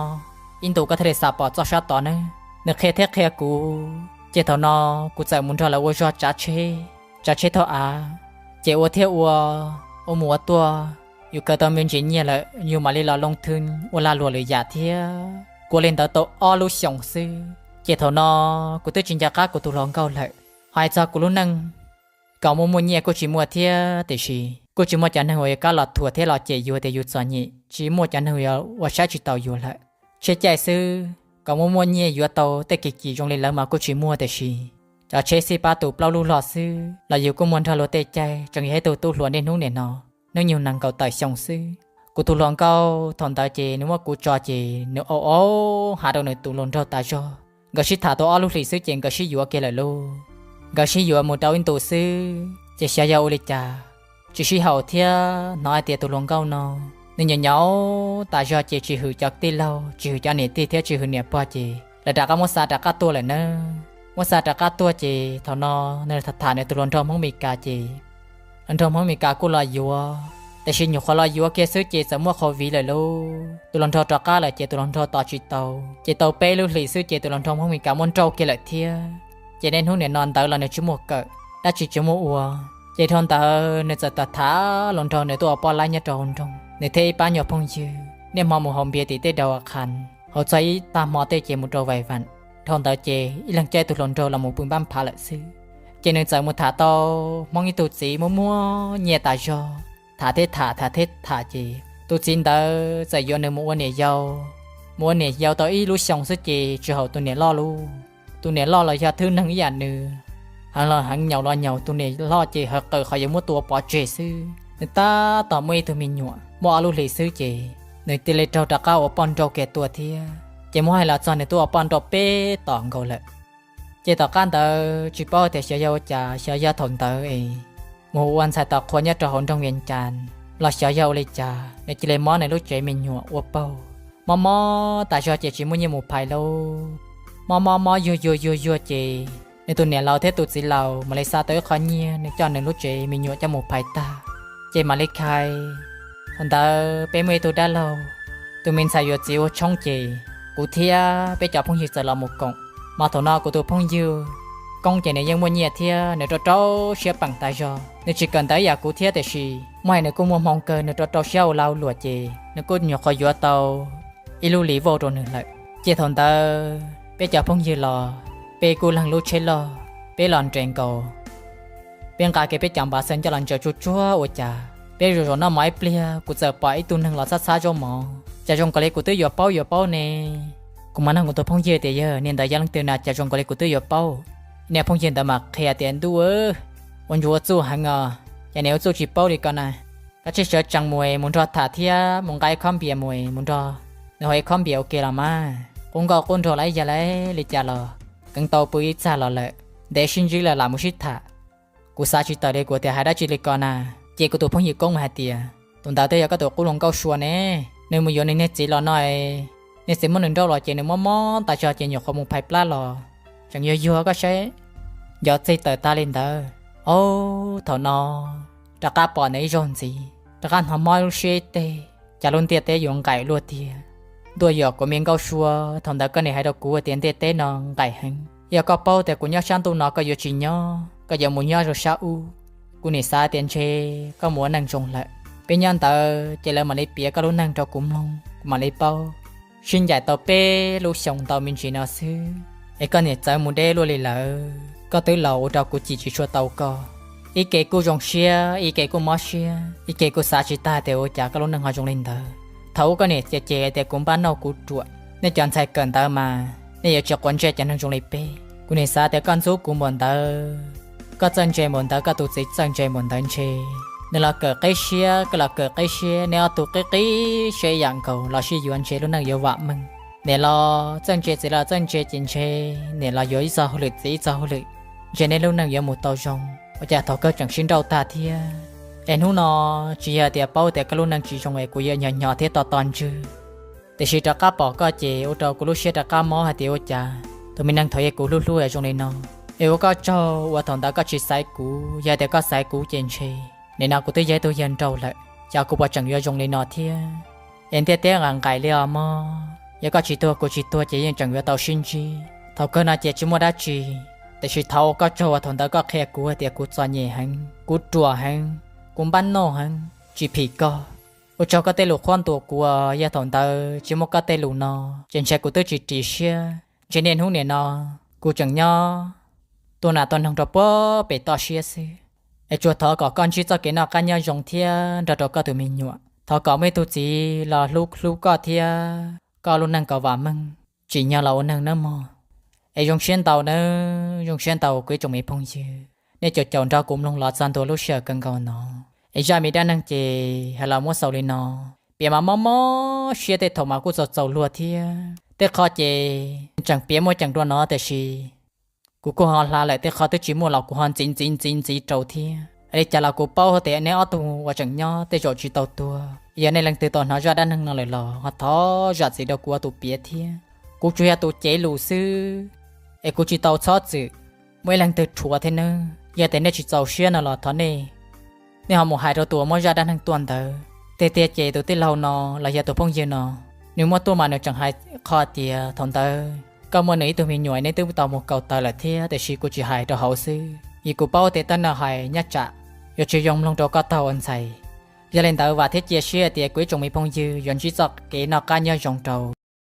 ib ntus koj thiaj li xav pom txoj sab tod nawb. Nws qhia thiab qhia kuv, ces thaum no kuv txawm mus nrog lawv ua zog tsav tsheb, tsav tsheb thauj av. Ces ua thiab ua, ua mus ua tuaj, yus kawm tau me ntsis nyiaj lawm yus mam li los loo thwj ua lag luam lwm yam thiab. Kuv ua li ntawd tau ob lub xyoos xwb, ces thaum no kuv twb tsis nco qab kuv tus hluas nkauj lawm. Hais txog kuv lub neej, kom muaj muaj nyiaj kuj tsis muaj thiab, tiam sis kuj tsis muaj cov neeg uas yuav kam los thuam thiab los cem yus tias yus txom nyem, tsis muaj cov neeg uas yuav ua saib tsis taus yus lawm. Tshiab caij xwb, kom muaj muaj nyiaj yuav tau tej kim kim zoo li lawv mas kuj tsis muaj, tiam sis cov tsheb xij pab tus plaub lub hlo xwb los yus kuj muaj nrog luag tej caij, tseem yog ib tug tub hluas niaj hnub nim no, hnub nyoog nees nkaum tawm xyoo xwb. Kuv tus hluas nkauj thaum ntawd ces nws muab kuv tso ces nws au au hav rau nws tus hluas nraug tas zog. Nkawd sib tham tau ob lub hlis xwb ces nkawd sib yuav kiag lawm lauj. Nkawd sib yuav mus rau ib ntus xwb ces xyov yog ua li cas, tsis sib haum thiab hnov hais tias tus hluas nkauj no nws nyaum nyaum tas zog ces tsis hwm cov tij laug, tsis hwm cov niam tij thiab tsis hwm niam pog ces lawv rov qab muab xa rov qab tuaj lawm nawb. Muab xa rov qab tuaj ces thaum no nws tham tham nws tus hluas nraug Hmoob Mes Kas ces hluas nraug Hmoob Mes Kas kuj los yuav, tiam sis nyuam qhuav los yuav kiag xwb ces txawm muaj qhov viv lawm lauj. Tus hluas nraug rov qab lawm ces tus hluas nraug tos tsis tau, ces tau peb lub hlis xwb ces tus hluas nraug Hmoob Mes Kas muab nrauj kiag lawm thiab. Ces niaj hnub nim no ntawd los nws tsis muaj kawm dab tsi tsis muaj ua, ces dhau ntawd nws txawm tham tham hluas nraug nws tuaj ua poj laib nyob rau hauv nroog, nws thiab ib pab nyuag phooj ywg niaj hmo mus haus npias tim tej daus a qhas hauv txog ib tag hmo tej ces mus rau vais vam. Dhau ntawd ces ib leeg coj ib tug hluas nraug los mus pw npab phav lawm xwb. Ces nws txawm mus tham tau Hmoob ib tug txiv muaj muaj nyiaj tas zog, tham thiab tham tham thiab tham ces tus txiv ntawd txawm yuav nws mus ua niam yau. Mus ua niam yau tau ib lub xyoo xwb ces tsis haum tus niam loj lauj. Tus niam loj los yog thwj neeg ib yam nws, heev los heev nyaum los nyaum, tus niam loj ces hawv qawm qhov yuav muab tua pov tseg xwb. Nws tab tom muaj ib tug me nyuam muaj ob lub hlis xwb ces nws cia li raug rov qab ua poj nrauj kiag tuaj thiab. Ces muab hais los txog nws twb ua poj nrauj peb tom nkaus lawm. Ces tom qab ntawd tsis paub tias xyov yog ua cas, xyov yog thaum ntawd es mus ua ntxhais tos qhua nyob rau hauv nroog Vias Cas los xyov yog ua li cas nws cia li mob nws lub tsev me nyuam ua paug. Mob mob tas zog ces tsis muaj nyiaj mus phais lauj. Mob mob mob yuag yuag yuag yuag ces nws tus niam laus thiab tus txiv laus mam li xa tau ib qho nyiaj nws coj nws lub tsev me nyuam coj mus phais tag, ces mam li khai. Thaum ntawd peb muaj ib tug dab laug, tus me ntxhais yuav txiv ua tshoob ces kuv thiab peb cov phooj ywg txawm los mus koom. Mas thaum no kuv tus phooj ywg Koob ces nws yeej muaj nyiaj thiab nws rau rau siab peem tas zog, nws tsis kawm ntawv yam kuv thiab tiam sis muaj hais nws kuj muaj hmoo kawg, nws rau rau siab ua lau luam ces nws kuj nyuam qhuav yuav tau ib lub li vauj rau nws lawm. Ces thaum ntawd peb cov phooj ywg los peb kuj leeg lub tsheb loj, peb los nres nkaus. Peb nqa kiag peb cov npav xees coj los ntsaws tsuag tsuag ua cas peb zaum zaum noj mov ib pliag kuv txawm pom ib tug neeg los txhab txhab zaub mov, cas zoo nkaus li kuv twb yuav paub yuav paub ne. Kuv mam nug kuv tus phooj ywg tias yog niag ntawd yog leej twg na, cas zoo nkaus li kuv twb yuav paub. Niag phooj ywg ntawd mam qhia tias ntuj, ua ntsuag ua txuj heev os, cas niag ua txuj tsis paub li ko na. Koj tsij sawv tsees mus es mus nrog tham thiab mus nqa ib khob npias mus es mus nrog nws haus ib khob npias ua ke los mas. Qub nkauj qub nraug los ib yam li cas los keev tau pw ib txaj los lawm, ntev sib ntsib lawm lam mus sib tham. Kuv xav tsis tawm li, kuv tias hais dab tsi li ko na. Ces kuv tus phooj ywg Koob hais tias tus ntawd twb yog koj tus qub hluas nkauj Sua ne, nws mus yuav nws niag txiv los no, niag txiv muab nws nrauj los ces nws mob mob tas zog ces nyuam qhuav mus phais plab los tseem yuag yuag koj saib, nco txig tawm tag li ntawd. Ob, thaum no rov qab pom nws ib zaug ntxiv, rov qab hnov mob lub siab ib teg, cas lub ntiaj teb yuav nqaim luaj tiag. Ntuj, yog kuv me nkauj Sua, thaum ntawd koj niam hais rau kuv tias ntiaj teb no nqaim heev, yog koj paub tias kuv nyob sab ntuj no koj yuav tsis nyob, koj yuav mus nyob rau sab ub. Kuv niam xav tias ntshe koj mus ua neej zoo lawm, peb nyob ntawd ces lawv mam li piav koj lub neej rau kuv mloog kuv mam li paub. Sib ncaim tau peb lub xyoos ntau me ntsis no xwb es koj niam txawv mus deb luaj li lawm, koj twb laus ua rau kuv cim tsis tshua tau koj. Ib ke kuj zoo siab, ib ke kuj mob siab, ib ke kuj xav tsis tag tias ua cas koj lub neej ho zoo li ntawd. Thaum ub koj niam cem cem tias kuv npab nauj kuv ruam, nej cov ntxhais kawm ntawv mas nej yuav tsis quav ntsej cov neeg zoo li peb. Kuv niam xav tias koj ntxub kuv npaum ntawd, koj txawj ntse npaum ntawd, koj tus txiv txawj ntse npaum ntawd ntshe nws los kawm qib siab, koj los kawm qib siab, nej ob tug qib qib siab ib yam nkaus los sib yuav ntshe lub neej yuav vam meej. Niam los txawj ntse, txiv los txawj ntse ces ntshe niam los yuav ib txoj hauj lwm, txiv ib txoj hauj lwm, ntshe nej lub neej yuav mus tau zoo. Ua cas thaum kawg tseem sib nrauj tag thiab. Es hnub no tsis yog tias paub tias koj lub neej tsis zoo es kuv yuav nyo nyo thiab to to ntswg, tiam sis rov qab pom koj ces ua rau kuv lub siab rov qab mob hais tias ua cas tus me neeg thaum ub kuv hlub hlub zoo li no. Es ua koj tsaug uas thaum ntawd koj tsis xaiv kuv, yog tias koj xaiv kuv ces ntshe nim no kuv twb yog ib tug yawg nraug lawm, cas kuv puas tseem yuav zoo li no thiab. Es ntiaj teb nqaim nqaim li os mog, yog koj tsis tuag kuv tsis tuag ces yeej tseem yuav tau sib ntsib. Thaum kawg no ces tsis muaj dab tsi, tiam sis thov ua koj tsaug uas thaum ntawd koj qhia kuv hais tias kuv txom nyem heev, kuv ruam heev, kuv npab nauj heev, tsis phim koj. Ua tsaug koj tej lus qhuab ntuas kuv, yog thaum ntawd tsis muaj koj tej lus no ces ntshe kuv twb tsis ris siab, ntshe niaj hnub nim no kuv tseem nyob tua nas tua noog rau puag pem toj siab xwb. Es tsuas thov kom koj ntsib txoj kev noj qab nyob zoo thiab nrog rau koj tus me nyuam. Thov kom muaj ib tug txiv los hlub hlub koj thiab koj lub neej kom vam meej, tsim nyog los ua neeg nawb mog. Es zoo siab ntau nawb, zoo siab ntau kuv ib tsoom me phooj ywg, nej caum caum nrog kuv mloog los txog ntua lub sij hawm kawg nkaus no. Es zaj me dab neeg ces hais los muab xaus li no. Piav mas mob mob siab, tej thaum mas kuj txaus txaus luag thiab. Tej qho ces tseem piav muaj ceem dua no tiam sis kuv kuj ho hla lawm, tej qho twb tsis muaj los kuv ho ntxiv ntxiv ntxiv ntxiv rau thiab. Li cas los kuv paub hais tias nej ob tug uas tseem nyob tej zaum tsis tau tuag. Yog nej leej twg tau hnov zaj dab neeg no lawm los ho thov zam txim rau kuv ua tus piav thiab. Kuv tsuas yog tus cev lus xwb, es kuv tsis tau txhob txwm muaj ib leej twg rhuav thiab nawb. Yog tias nej tsis txaus siab no los thov nej, nej ho mus hais rau tus uas muab zaj dab neeg tuaj ntawd. Tiag tiag ces tus tij laug no los yog tus phooj ywg no, nws muab tuaj mas nws tseem hais qho tias thaum ntawd koj muaj nws ib tug me nyuam, neb twb tau mus kaus taws lawm thiab, tiam sis kuv tsis hais rau hauv xwb, vim kuv paub tias tej no hais nyaj tsam yuav tsis zoo mloog rau koj taug ua ntxhais. Yog li ntawd vam thiab cia siab tias kuv ib tsoom me phooj ywg yuav ntsib txoj kev noj qab nyob zoo rau